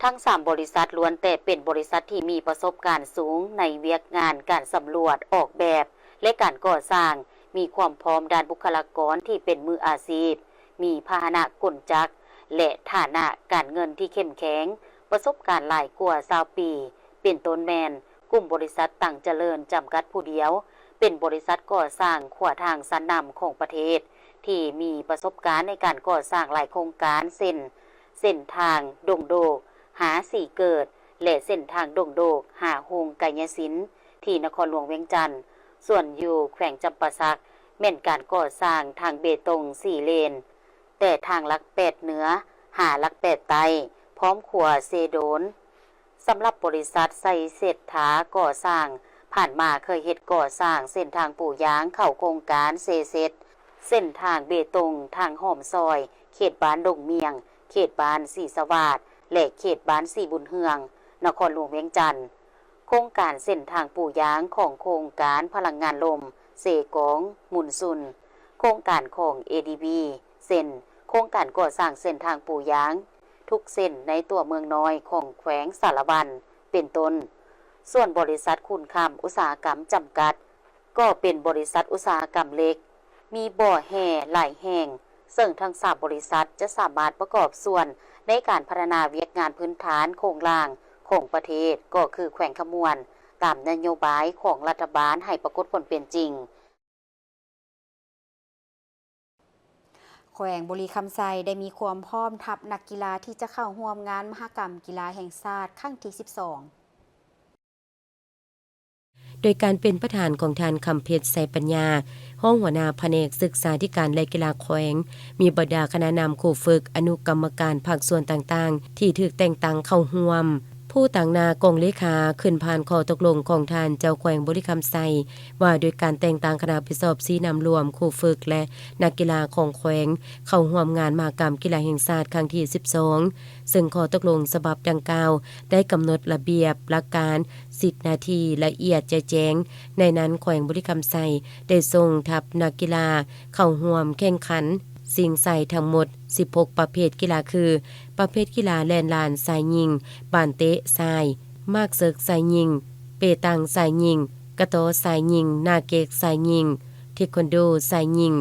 ທັງສາມບໍລິສັດລ້ວນແຕ່ເປັນບໍລິສັດທີ່ມີປະສົບການສູງໃນວຽກງານການສຳຫຼວດ, ອອກແບບ ແລະ ການກໍ່ສ້າງ, ມີຄວາມພ້ອມດ້ານບຸກຄະລາກອນທີ່ເປັນມືອາຊີບ, ມີພາຫະນະກົນຈັກ ແລະ ຖານະການເງິນທີ່ເຂັ້ມແຂງ, ປະສົບການຫຼາຍກວ່າຊາວປີ, ເປັນຕົ້ນແມ່ນ ກຸ່ມບໍລິສັດຕັງຈະເລີນຈຳກັດຜູ້ດຽວ ເປັນບໍລິສັດກໍ່ສ້າງຂົວທາງຊັ້ນນຳຂອງປະເທດ ທີ່ມີປະສົບການໃນການກໍ່ສ້າງຫຼາຍໂຄງການ ເຊັ່ນ ເສັ້ນທາງດົງໂດກ ຫາສີເກີດ ແລະ ເສັ້ນທາງດົງໂດກ ຫາໂຮງກາຍຍະສິນ ທີ່ນະຄອນຫຼວງວຽງຈັນ. ສ່ວນຢູ່ແຂວງຈຳປາສັກ ແມ່ນການກໍ່ສ້າງທາງເບຕົງສີ່ເລນ ແຕ່ທາງຫຼັກແປດເໜືອ ຫາຫຼັກແປດໃຕ້ ພ້ອມຂົວເຊໂດນ. ສຳລັບບໍລິສັດໄຊເສດຖາກໍ່ສ້າງ ຜ່ານມາເຄີຍເຮັດກໍ່ສ້າງເສັ້ນທາງປູຢາງເຂົ້າໂຄງການເຊເຊັດ, ເສັ້ນທາງເບຕົງທາງອ້ອມຊອຍ ເຂດບ້ານດົງໝ້ຽງ, ເຂດບ້ານສີສະຫວາດ ແລະ ເຂດບ້ານສີບຸນເຮືອງ, ນະຄອນຫຼວງວຽງຈັນ, ໂຄງການເສັ້ນທາງປູຢາງຂອງໂຄງການພະລັງງານລົມເຊກອງມຸນຊຸນ, ໂຄງການຂອງ ເອດີບີ ເຊັ່ນ ໂຄງການກໍ່ສ້າງເສັ້ນທາງປູຢາງທຸກເສັ້ນໃນຕົວເມືອງນ້ອຍຂອງແຂວງສາລະວັນ ເປັນຕົ້ນ. ສ່ວນບໍລິສັດຂຸນຄຳອຸດສາຫະກຳຈຳກັດ ກໍເປັນບໍລິສັດອຸດສາຫະກຳເຫຼັກ, ມີບໍ່ແຮ່ຫຼາຍແຫ່ງ, ເຊິ່ງທັງສາມບໍລິສັດຈະສາມາດປະກອບສ່ວນໃນການພັດທະນາວຽກງານພື້ນຖານໂຄງລ່າງຂອງປະເທດ, ກໍຄືແຂວງຄຳມ່ວນ, ຕາມນະໂຍບາຍຂອງລັດຖະບານໃຫ້ປາກົດຜົນເປັນຈິງ. ແຂວງບໍລິຄຳໄຊໄດ້ມີຄວາມພ້ອມທັບນັກກິລາທີ່ຈະເຂົ້າຮ່ວມງານມະຫະກຳກິລາແຫ່ງຊາດຄັ້ງທີສິບສອງ. ໂດຍການເປັນປະທານຂອງທ່ານ ຄຳເພັດ ໄຊປັນຍາ, ຮອງຫົວໜ້າພະແນກສຶກສາທິການ ແລະ ກິລາແຂວງ, ມີບັນດາຄະນະນຳ, ຄູຝຶກ, ອະນຸກຳມະການພາກສ່ວນຕ່າງໆ ທີ່ຖືກແຕ່ງຕັ້ງເຂົ້າຮ່ວມ. ຜູ້ຕາງໜ້າກອງເລຂາຂຶ້ນຜ່ານຂໍ້ຕົກລົງຂອງທ່ານເຈົ້າແຂວງບໍລິຄຳໄຊ ວ່າດ້ວຍການແຕ່ງຕັ້ງຄະນະຮັບຜິດຊອບຊີ້ນຳລວມ, ຄູຝຶກ ແລະ ນັກກິລາຂອງແຂວງ ເຂົ້າຮ່ວມງານມະຫະກຳກິລາແຫ່ງຊາດຄັ້ງທີສິບສອງ, ເຊິ່ງຂໍ້ຕົກລົງສະບັບດັ່ງກ່າວໄດ້ກຳນົດລະບຽບ, ຫຼັກການ, ສິດໜ້າທີ່ລະອຽດແຈ່ແຈ້ງ. ໃນນັ້ນແຂວງບໍລິຄຳໄຊໄດ້ສົ່ງທັບນັກກິລາເຂົ້າຮ່ວມແຂ່ງຂັນຊິງໄຊທັງໝົດສິບຫົກປະເພດກິລາ ຄື ປະເພດກິລາແລ່ນລານຊາຍຍິງ, ບານເຕະຊາຍ, ໝາກເສິກຊາຍຍິງ, ເປຕັງຊາຍຍິງ, ກະຕໍຊາຍຍິງ, ໜ້າເກັກຊາຍຍິງ, ເທຄວັນໂດຊາຍຍິງ,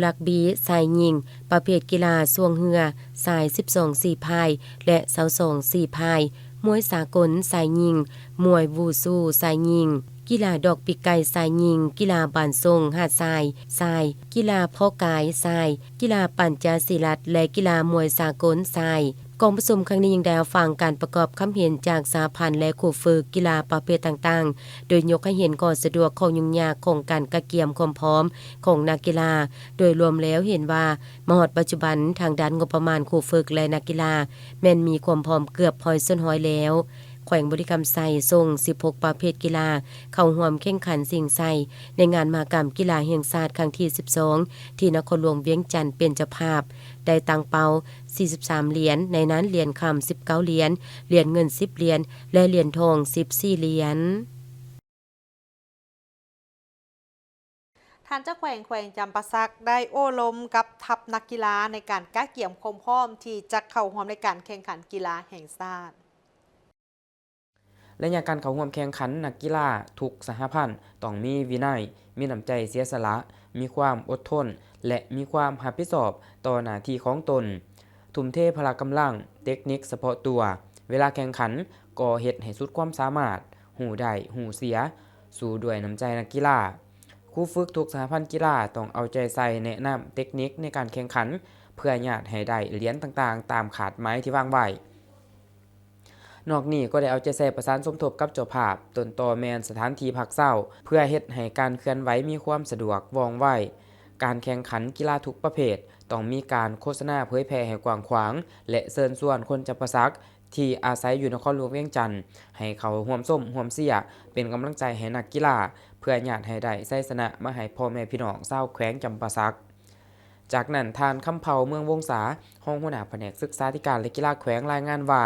ຣັກບີຊາຍຍິງ, ປະເພດກິລາຊ່ວງເຮືອຊາຍສິບສອງສີພາຍ ແລະ ຊາວສອງສີພາຍ, ມວຍສາກົນຊາຍຍິງ, ມວຍວູຊູຊາຍຍິງ, ກິລາດອກປີກໄກ່ຊາຍຍິງ, ກິລາບານສົ່ງຫາດຊາຍຊາຍ, ກິລາເພາະກາຍຊາຍ, ກິລາປັນຈະສີລັດ ແລະ ກິລາມວຍສາກົນຊາຍ. ກອງປະຊຸມຄັ້ງນີ້ຍັງໄດ້ຮັບຟັງການປະກອບຄຳເຫັນຈາກສະຫະພັນ ແລະ ຄູຝຶກກິລາປະເພດຕ່າງໆ, ໂດຍຍົກໃຫ້ເຫັນຂໍ້ສະດວກ, ຂໍ້ຫຍຸ້ງຍາກຂອງການກະກຽມຄວາມພ້ອມຂອງນັກກິລາ. ໂດຍລວມແລ້ວເຫັນວ່າ ມາຮອດປັດຈຸບັນ, ທາງດ້ານງົບປະມານຄູຝຶກ ແລະ ນັກກິລາ ແມ່ນມີຄວາມພ້ອມເກືອບຮ້ອຍສ່ວນຮ້ອຍແລ້ວ. ແຂວງບໍລິຄຳໄຊສົ່ງສິບຫົກປະເພດກິລາເຂົ້າຮ່ວມແຂ່ງຂັນຊິງໄຊໃນງານມະຫະກຳກິລາແຫ່ງຊາດຄັ້ງທີສິບສອງ ທີ່ນະຄອນຫຼວງວຽງຈັນເປັນເຈົ້າພາບ, ໄດ້ຕັ້ງເປົ້າສີ່ສິບສາມຫຼຽນ, ໃນນັ້ນຫຼຽນຄຳສິບເກົ້າຫຼຽນ, ຫຼຽນເງິນສິບຫຼຽນ ແລະ ຫຼຽນທອງສິບສີ່ຫຼຽນ. ທ່ານເຈົ້າແຂວງແຂວງຈຳປາສັກໄດ້ໂອ້ລົມກັບທັບນັກກິລາໃນການກະກຽມຄວາມພ້ອມທີ່ຈະເຂົ້າຮ່ວມໃນການແຂ່ງຂັນກິລາແຫ່ງຊາດ. ໄລຍະການເຂົ້າຮ່ວມແຂ່ງຂັນ, ນັກກິລາທຸກສະຫະພັນຕ້ອງມີວິໄນ, ມີນ້ຳໃຈເສຍສະຫຼະ, ມີຄວາມອົດທົນ ແລະ ມີຄວາມຮັບຜິດຊອບຕໍ່ໜ້າທີ່ຂອງຕົນ, ທຸ່ມເທພະລະກຳລັງ, ເຕັກນິກສະເພາະຕົວ. ເວລາແຂ່ງຂັນກໍເຮັດໃຫ້ສຸດຄວາມສາມາດ, ຮູ້ໄດ້ຮູ້ເສຍ, ສູ້ດ້ວຍນ້ຳໃຈນັກກິລາ. ຄູຝຶກທຸກສະຫະພັນກິລາຕ້ອງເອົາໃຈໃສ່ແນະນຳເຕັກນິກໃນການແຂ່ງຂັນ ເພື່ອຍາດໃຫ້ໄດ້ຫຼຽນຕ່າງໆຕາມຄາດໝາຍທີ່ວາງໄວ້. ນອກນີ້ກໍໄດ້ເອົາໃຈໃສ່ປະສານສົມທົບກັບເຈົ້າພາບ, ຕົ້ນຕໍແມ່ນສະຖານທີ່ພັກເຊົາ, ເພື່ອເຮັດໃຫ້ການເຄື່ອນໄຫວມີຄວາມສະດວກວ່ອງໄວ. ການແຂ່ງຂັນກິລາທຸກປະເພດຕ້ອງມີການໂຄສະນາເຜີຍແຜ່ໃຫ້ກວ້າງຂວາງ ແລະ ເຊີນຊວນຄົນຈຳປາສັກ ທີ່ອາໄສຢູ່ນະຄອນຫຼວງວຽງຈັນ ໃຫ້ເຂົ້າຮ່ວມຊົມຮ່ວມເຊຍ ເປັນກຳລັງໃຈໃຫ້ນັກກິລາ ເພື່ອຍາດໃຫ້ໄດ້ໄຊຊະນະມາໃຫ້ພໍ່ແມ່ພີ່ນ້ອງຊາວແຂວງຈຳປາສັກ. ຈາກນັ້ນ ທ່ານ ຄຳເພົາ ເມືອງວົງສາ, ຮອງຫົວໜ້າພະແນກສຶກສາທິການ ແລະ ກິລາແຂວງ ລາຍງານວ່າ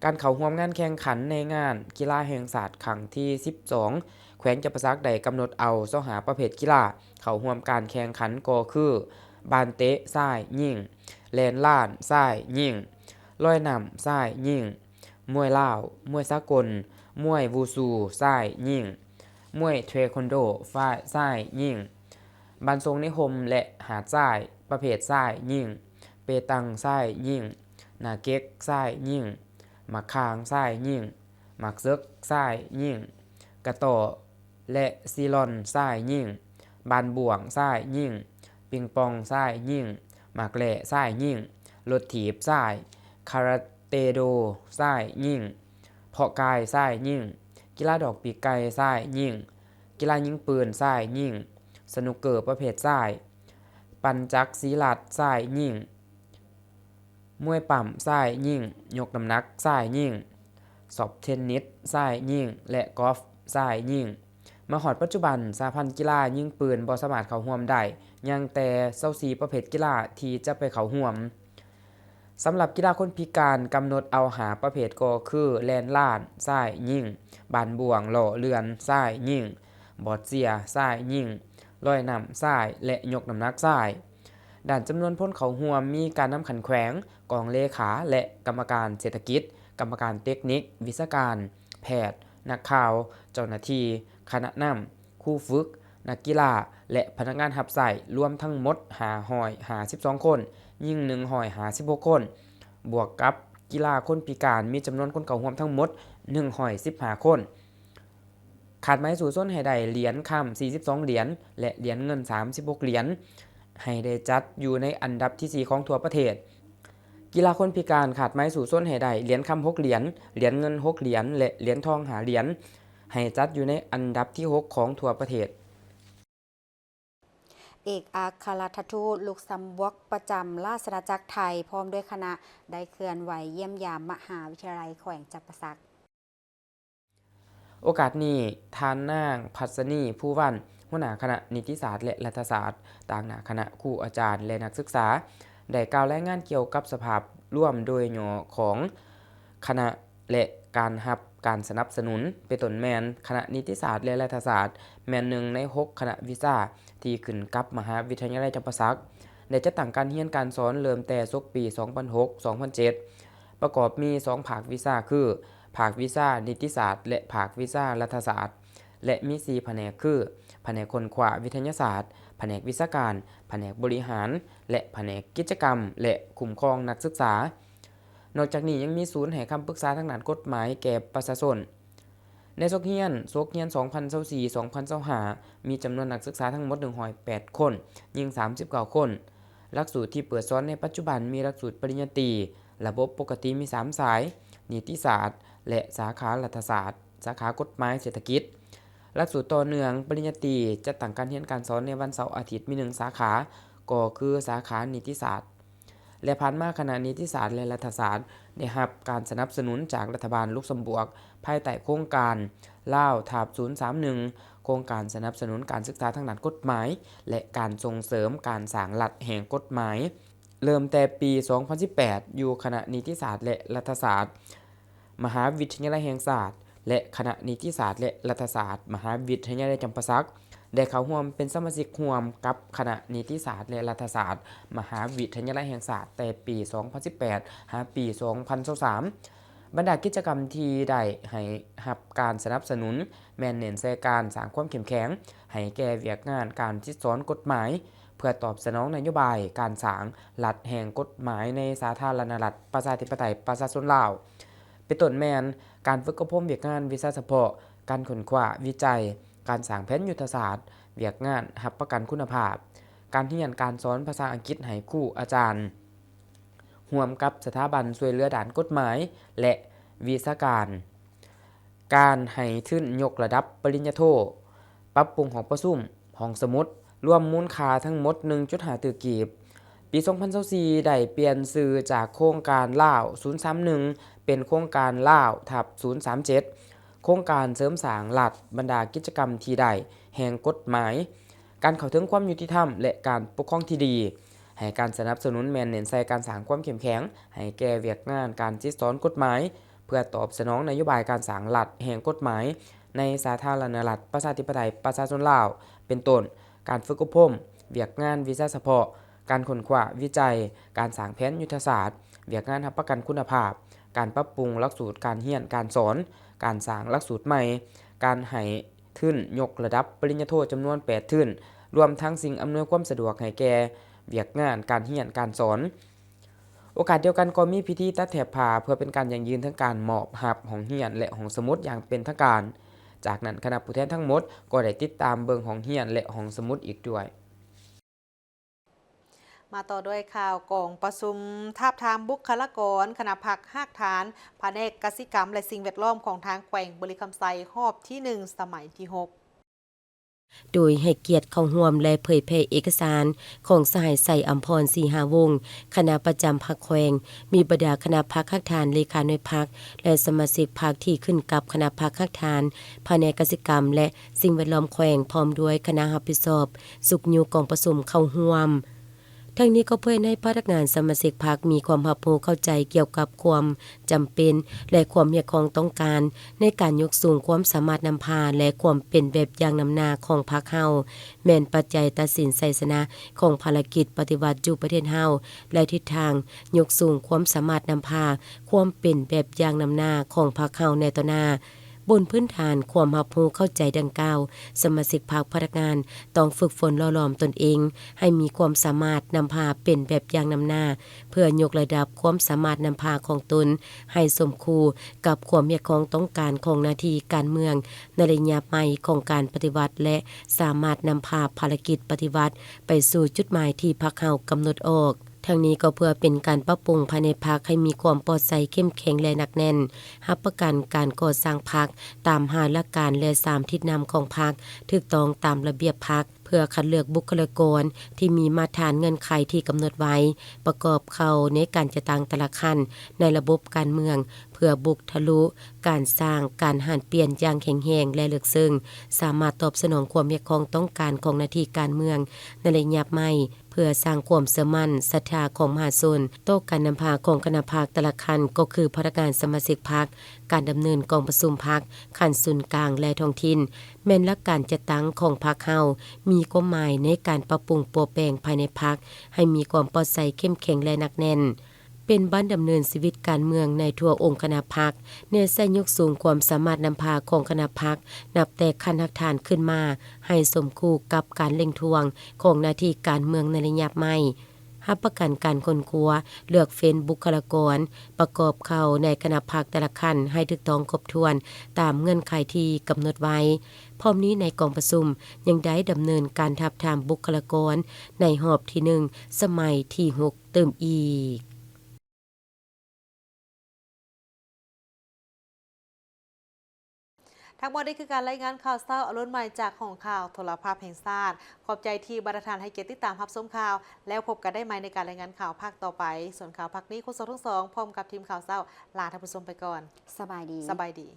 ການເຂົ້າຮ່ວມງານແຂ່ງຂັນໃນງານກິລາແຫ່ງຊາດຄັ້ງທີສິບສອງ ແຂວງຈຳປາສັກໄດ້ກຳນົດເອົາຊາວຫ້າປະເພດກິລາເຂົ້າຮ່ວມການແຂ່ງຂັນ ກໍຄື ບານເຕະຊາຍຍິງ, ແລ່ນລານຊາຍຍິງ, ລອຍນ້ຳຊາຍຍິງ, ມວຍລາວ, ມວຍສາກົນ, ມວຍວູຊູຊາຍຍິງ, ມວຍເທຄວັນໂດຊາຍຍິງ, ບານສົ່ງໃນຮົ່ມ ແລະ ຫາດຊາຍປະເພດຊາຍຍິງ, ເປຕັງຊາຍຍິງ, ໜ້າເກັກຊາຍຍິງ, ໝາກຂ່າງຊາຍຍິງ, ໝາກເສິກຊາຍຍິງ, ກະຕໍ້ ແລະ ຊີລອນຊາຍຍິງ, ບານບ້ວງຊາຍຍິງ, ປິງປອງຊາຍຍິງ, ໝາກແລ່ຊາຍຍິງ, ລົດຖີບຊາຍ, ຄາຣາເຕໂດຊາຍຍິງ, ເພາະກາຍຊາຍຍິງ, ກິລາດອກປີກໄກ່ຊາຍຍິງ, ກິລາຍິງປືນຊາຍຍິງ, ສະໜຸກເກີປະເພດຊາຍ, ປັ່ນຈັກສີລັດຊາຍຍິງ, ມວຍປ້ຳຊາຍຍິງ, ຍົກນ້ຳໜັກຊາຍຍິງ, ຊອບເທນນິດຊາຍຍິງ ແລະ ກອຟຊາຍຍິງ. ມາຮອດປັດຈຸບັນ, ສະຫະພັນກິລາຍິງປືນບໍ່ສາມາດເຂົ້າຮ່ວມໄດ້, ຍັງແຕ່ຊາວສີ່ປະເພດກິລາທີ່ຈະໄປເຂົ້າຮ່ວມ. ສຳລັບກິລາຄົນພິການກຳນົດເອົາຫ້າປະເພດກໍຄື ແລ່ນລານ ຊາຍ, ຍິງ, ບານບ່ວງ, ລໍ້ເລື່ອນ ຊາຍ, ຍິງ, ບອດເຊຍ ຊາຍ, ຍິງ, ລອຍນ້ຳ ຊາຍ ແລະ ຍົກນ້ຳໜັກ ຊາຍ. ດ້ານຈຳນວນຄົນເຂົ້າຮ່ວມ ມີການນຳຂັ້ນແຂວງ, ກອງເລຂາ ແລະ ກຳມະການເສດຖະກິດ, ກຳມະການເຕັກນິກ, ວິຊາການ, ແພດ, ນັກຂ່າວ, ເຈົ້າໜ້າທີ່, ຄະນະນຳ, ຄູຝຶກ, ນັກກິລາ ແລະ ພະນັກງານຮັບໃຊ້ ລວມທັງໝົດຫ້າຮ້ອຍຫ້າສິບສອງຄົນ, ຍິງໜຶ່ງຮ້ອຍຫ້າສິບຫົກຄົນ, ບວກກັບກິລາຄົນພິການ ມີຈຳນວນຄົນເຂົ້າຮ່ວມທັງໝົດໜຶ່ງຮ້ອຍສິບຫ້າຄົນ. ຄາດໝາຍສູ້ຊົນໃຫ້ໄດ້ຫຼຽນຄຳສີ່ສິບສອງຫຼຽນ ແລະ ຫຼຽນເງິນສາມສິບຫົກຫຼຽນ ໃຫ້ໄດ້ຈັດຢູ່ໃນອັນດັບທີສີ່ຂອງທົ່ວປະເທດ. ກິລາຄົນພິການຄາດໝາຍສູ້ຊົນໃຫ້ໄດ້ຫຼຽນຄຳຫົກຫຼຽນ, ຫຼຽນເງິນຫົກຫຼຽນ ແລະ ຫຼຽນທອງຫ້າຫຼຽນ ໃຫ້ຈັດຢູ່ໃນອັນດັບທີຫົກຂອງທົ່ວປະເທດ. ເອກອັກຄະລັດຖະທູດລຸກຊຳບວກປະຈຳລາຊະອານາຈັກໄທ ພ້ອມດ້ວຍຄະນະ ໄດ້ເຄື່ອນໄຫວຢ້ຽມຢາມມະຫາວິທະຍາໄລແຂວງຈຳປາສັກ. ໂອກາດນີ້, ທ່ານນາງ ພັດສະນີ ພູວັນ ຫົວໜ້າຄະນະນິຕິສາດ ແລະ ລັດຖະສາດ, ຕາງໜ້າຄະນະຄູອາຈານ ແລະ ນັກສຶກສາ, ໄດ້ກ່າວລາຍງານກ່ຽວກັບສະພາບລວມໂດຍຫຍໍ້ຂອງຄະນະ ແລະ ການຮັບການສະໜັບສະໜູນ, ເປັນຕົ້ນແມ່ນຄະນະນິຕິສາດ ແລະ ລັດຖະສາດ ແມ່ນໜຶ່ງໃນຫົກຄະນະວິຊາທີ່ຂຶ້ນກັບມະຫາວິທະຍາໄລຈຳປາສັກ, ໄດ້ຈັດຕັ້ງການຮຽນການສອນເລີ່ມແຕ່ສົກປີສອງພັນຫົກ ສອງພັນເຈັດ ປະກອບມີສອງພາກວິຊາຄື ພາກວິຊານິຕິສາດ ແລະ ພາກວິຊາລັດຖະສາດ ແລະ ມີສີ່ພະແນກຄື ພະແນກຄົ້ນຄວ້າວິທະຍາສາດ, ພະແນກວິຊາການ, ພະແນກບໍລິຫານ ແລະ ພະແນກກິດຈະກຳ ແລະ ຄຸ້ມຄອງນັກສຶກສາ. ນອກຈາກນີ້ຍັງມີສູນໃຫ້ຄຳປຶກສາທາງດ້ານກົດໝາຍແກ່ປະຊາຊົນ. ໃນສົກຮຽນ, ສົກຮຽນສອງພັນຊາວສີ່ ສອງພັນຊາວຫ້າ ມີຈຳນວນນັກສຶກສາທັງໝົດໜຶ່ງຮ້ອຍແປດຄົນ, ຍິງສາມສິບເກົ້າຄົນ. ຫຼັກສູດທີ່ເປີດສອນໃນປັດຈຸບັນມີຫຼັກສູດປະລິນຍາຕີ ລະບົບປົກກະຕິມີສາມສາຍ, ນິຕິສາດ ແລະ ສາຂາລັດຖະສາດ, ສາຂາກົດໝາຍເສດຖະກິດ. ຫຼັກສູດຕໍ່ເນື່ອງປະລິນຍາຕີ ຈັດຕັ້ງການຮຽນການສອນໃນວັນເສົາອາທິດມີໜຶ່ງສາຂາ, ກໍຄືສາຂານິຕິສາດ. ແລະ ຜ່ານມາຄະນະນິຕິສາດ ແລະ ລັດຖະສາດ ໄດ້ຮັບການສະໜັບສະໜູນຈາກລັດຖະບານລຸກຊຳບວກ ພາຍໃຕ້ໂຄງການລາວ ທັບ ສູນສາມໜຶ່ງ ໂຄງການສະໜັບສະໜູນການສຶກສາທາງດ້ານກົດໝາຍ ແລະ ການສົ່ງເສີມການສ້າງລັດແຫ່ງກົດໝາຍ ເລີ່ມແຕ່ປີສອງພັນສິບແປດ ຢູ່ຄະນະນິຕິສາດ ແລະ ລັດຖະສາດ ມະຫາວິທະຍາໄລແຫ່ງຊາດ ແລະ ຄະນະນິຕິສາດ ແລະ ລັດຖະສາດ ມະຫາວິທະຍາໄລຈຳປາສັກ ໄດ້ເຂົ້າຮ່ວມເປັນສະມາຊິກຮ່ວມກັບຄະນະນິຕິສາດ ແລະ ລັດຖະສາດ ມະຫາວິທະຍາໄລແຫ່ງຊາດ ແຕ່ປີສອງພັນສິບແປດ ຫາປີສອງພັນຊາວສາມ. ບັນດາກິດຈະກຳທີ່ໄດ້ໃຫ້ຮັບການສະໜັບສະໜູນ ແມ່ນເນັ້ນໃສ່ການສ້າງຄວາມເຂັ້ມແຂງໃຫ້ແກ່ວຽກງານການສິດສອນກົດໝາຍ ເພື່ອຕອບສະໜອງນະໂຍບາຍການສ້າງລັດແຫ່ງກົດໝາຍໃນສາທາລະນະລັດ ປະຊາທິປະໄຕ ປະຊາຊົນລາວ. ເປັນຕົ້ນແມ່ນການຝຶກອົບຮົມວຽກງານວິຊາສະເພາະ, ການຄົ້ນຄວ້າວິໄຈ, ການສ້າງແຜນຍຸດທະສາດ, ວຽກງານຮັບປະກັນຄຸນນະພາບ, ການຮຽນການສອນພາສາອັງກິດໃຫ້ຄູອາຈານ, ຮ່ວມກັບສະຖາບັນຊ່ວຍເຫຼືອດ້ານກົດໝາຍ ແລະ ວິຊາການ, ການໃຫ້ທຶນຍົກລະດັບປະລິນຍາໂທ, ປັບປຸງຫ້ອງປະຊຸມ, ຫ້ອງສະໝຸດ, ລວມມູນຄ່າທັງໝົດໜຶ່ງຈຸດຫ້າຕື້ກີບ. ປີສອງພັນຊາວສີ່ ໄດ້ປ່ຽນຊື່ຈາກໂຄງການລາວ ສູນສາມໜຶ່ງ ເປັນໂຄງການລາວ ທັບ ສູນສາມເຈັດ ໂຄງການເສີມສ້າງລັດບັນດາກິດຈະກຳທີ່ໄດ້ແຫ່ງກົດໝາຍ, ການເຂົ້າເຖິງຄວາມຍຸຕິທຳ ແລະ ການປົກຄອງທີ່ດີ. ໃຫ້ການສະໜັບສະໜູນແມ່ນເນັ້ນໃສ່ການສ້າງຄວາມເຂັ້ມແຂງໃຫ້ແກ່ວຽກງານການສິດສອນກົດໝາຍ ເພື່ອຕອບສະໜອງນະໂຍບາຍການສ້າງລັດແຫ່ງກົດໝາຍ ໃນສາທາລະນະລັດ ປະຊາທິປະໄຕ ປະຊາຊົນລາວ ເປັນຕົ້ນ ການຝຶກອົບຮົມ, ວຽກງານວິຊາສະເພາະ, ການຄົ້ນຄວ້າວິໄຈ, ການສ້າງແຜນຍຸດທະສາດ, ວຽກງານຮັບປະກັນຄຸນນະພາບ, ການປັບປຸງຫຼັກສູດການຮຽນການສອນ, ການສ້າງຫຼັກສູດໃໝ່, ການໃຫ້ທຶນຍົກລະດັບປະລິນຍາໂທຈຳນວນແປດທຶນ, ລວມທັງສິ່ງອຳນວຍຄວາມສະດວກໃຫ້ແກ່ວຽກງານການຮຽນການສອນ. ໂອກາດດຽວກັນກໍມີພິທີຕັດແຖບຜ້າ ເພື່ອເປັນການຢັ້ງຢືນເຖິງການມອບຮັບຫ້ອງຮຽນ ແລະ ຫ້ອງສະໝຸດຢ່າງເປັນທາງການ. ຈາກນັ້ນຄະນະຜູ້ແທນທັງໝົດກໍໄດ້ຕິດຕາມເບິ່ງຫ້ອງຮຽນ ແລະ ຫ້ອງສະໝຸດອີກດ້ວຍ. ມາຕໍ່ດ້ວຍຂ່າວກອງປະຊຸມທາບທາມບຸກຄະລາກອນຄະນະພັກຮາກຖານ ພະແນກກະສິກຳ ແລະ ສິ່ງແວດລ້ອມຂອງທາງແຂວງບໍລິຄຳໄຊ ຮອບທີໜຶ່ງ ສະໄໝທີຫົກ. ໂດຍໃຫ້ກຽດເຂົ້າຮ່ວມ ແລະ ເຜີຍແຜ່ເອກະສານຂອງສະຫາຍ ໄຊອຳພອນ ສີຫາວົງ ຄະນະປະຈຳພັກແຂວງ, ມີບັນດາຄະນະພັກຮາກຖານ, ເລຂາໜ່ວຍພັກ ແລະ ສະມາຊິກພັກທີ່ຂຶ້ນກັບຄະນະພັກຮາກຖານ, ພະແນກກະສິກຳ ແລະ ສິ່ງແວດລ້ອມແຂວງ ພ້ອມດ້ວຍຄະນະຮັບຜິດຊອບຊຸກຍູ້ກອງປະຊຸມເຂົ້າຮ່ວມ. ທັງນີ້ກໍເພື່ອໃຫ້ພະນັກງານສະມາຊິກພັກມີຄວາມຮັບຮູ້ເຂົ້າໃຈກ່ຽວກັບຄວາມຈຳເປັນ ແລະ ຄວາມຮຽກຮ້ອງຕ້ອງການໃນການຍົກສູງຄວາມສາມາດນຳພາ ແລະ ຄວາມເປັນແບບຢ່າງນຳໜ້າຂອງພັກເຮົາ ແມ່ນປັດໄຈຕັດສິນໄຊຊະນະຂອງພາລະກິດປະຕິວັດຢູ່ປະເທດເຮົາ ແລະ ທິດທາງຍົກສູງຄວາມສາມາດນຳພາ ຄວາມເປັນແບບຢ່າງນຳໜ້າຂອງພັກເຮົາໃນຕໍ່ໜ້າ. ບົນພື້ນຖານຄວາມຮັບຮູ້ເຂົ້າໃຈດັ່ງກ່າວ, ສະມາຊິກພັກພະນັກງານຕ້ອງຝຶກຝົນຫຼໍ່ຫຼອມຕົນເອງໃຫ້ມີຄວາມສາມາດນຳພາເປັນແບບຢ່າງນຳໜ້າ ເພື່ອຍົກລະດັບຄວາມສາມາດນຳພາຂອງຕົນໃຫ້ສົມຄູ່ກັບຄວາມຮຽກຮ້ອງຕ້ອງການຂອງໜ້າທີ່ການເມືອງໃນໄລຍະໃໝ່ຂອງການປະຕິວັດ ແລະ ສາມາດນຳພາພາລະກິດປະຕິວັດໄປສູ່ຈຸດໝາຍທີ່ພັກເຮົາກຳນົດອອກ. ທັງນີ້ກໍເພື່ອເປັນການປັບປຸງພາຍໃນພັກໃຫ້ມີຄວາມປອດໃສ ເຂັ້ມແຂງ ແລະ ໜັກແໜ້ນ, ຮັບປະກັນການກໍ່ສ້າງພັກຕາມຫ້າຫຼັກການ ແລະ ສາມທິດນຳຂອງພັກ ຖືກຕ້ອງຕາມລະບຽບພັກ ເພື່ອຄັດເລືອກບຸກຄະລາກອນທີ່ມີມາດຕະຖານເງື່ອນໄຂທີ່ກຳນົດໄວ້ ປະກອບເຂົ້າໃນການຈັດຕັ້ງແຕ່ລະຂັ້ນໃນລະບົບການເມືອງ ເພື່ອບຸກທະລຸການສ້າງການຫັນປ່ຽນຢ່າງແຂງແຮງ ແລະ ເລິກເຊິ່ງ, ສາມາດຕອບສະໜອງຄວາມຮຽກຮ້ອງຕ້ອງການຂອງໜ້າທີ່ການເມືອງໃນໄລຍະໃໝ່ ເພື່ອສ້າງຄວາມເຊື່ອໝັ້ນ, ສັດທາຂອງມະຫາຊົນຕໍ່ການນຳພາຂອງຄະນະພັກແຕ່ລະຂັ້ນ ກໍຄືພະນັກງານສະມາຊິກພັກ, ການດຳເນີນກອງປະຊຸມພັກຂັ້ນສູນກາງ ແລະ ທ້ອງຖິ່ນ, ແມ່ນຫຼັກການຈັດຕັ້ງຂອງພັກເຮົາ ມີຄວາມໝາຍໃນການປັບປຸງປົວແປງພາຍໃນພັກໃຫ້ມີຄວາມປອດໃສ ເຂັ້ມແຂງ ແລະ ໜັກແໜ້ນ, ເປັນບ້ານດຳເນີນຊີວິດການເມືອງໃນທົ່ວອົງຄະນະພັກ, ແນໃສ່ຍົກສູງຄວາມສາມາດນຳພາຂອງຄະນະພັກ ນັບແຕ່ຂັ້ນຮາກຖານຂຶ້ນມາ ໃຫ້ສົມຄູ່ກັບການເລັ່ງທວງຂອງໜ້າທີ່ການເມືອງໃນໄລຍະໃໝ່. ຮັບປະກັນການຄົ້ນຄວ້າເລືອກເຟ້ນບຸກຄະລາກອນ ປະກອບເຂົ້າໃນຄະນະພັກແຕ່ລະຂັ້ນໃຫ້ຖືກຕ້ອງຄົບຖ້ວນຕາມເງື່ອນໄຂທີ່ກຳນົດໄວ້. ພ້ອມນີ້ໃນກອງປະຊຸມຍັງໄດ້ດຳເນີນການທາບທາມບຸກຄະລາກອນໃນຮອບທີໜຶ່ງ ສະໄໝທີຫົກ ຕື່ມອີກ. ທັງໝົດນີ້ຄືການລາຍງານຂ່າວເຊົ້າອາລຸນໃໝ່ຈາກຫ້ອງຂ່າວໂທລະພາບແຫ່ງຊາດ. ຂອບໃຈທີ່ບັນດາທ່ານໃຫ້ກຽດຕິດຕາມຮັບຊົມຂ່າວ, ແລ້ວພົບກັນໄດ້ໃໝ່ໃນການລາຍງານຂ່າວພາກຕໍ່ໄປ. ສ່ວນຂ່າວພາກນີ້ ໂຄສົກທັງສອງ ພ້ອມກັບທີມຂ່າວເຊົ້າ ລາທ່ານຜູ້ຊົມໄປກ່ອນ. ສະບາຍດີ. ສະບາຍດີ.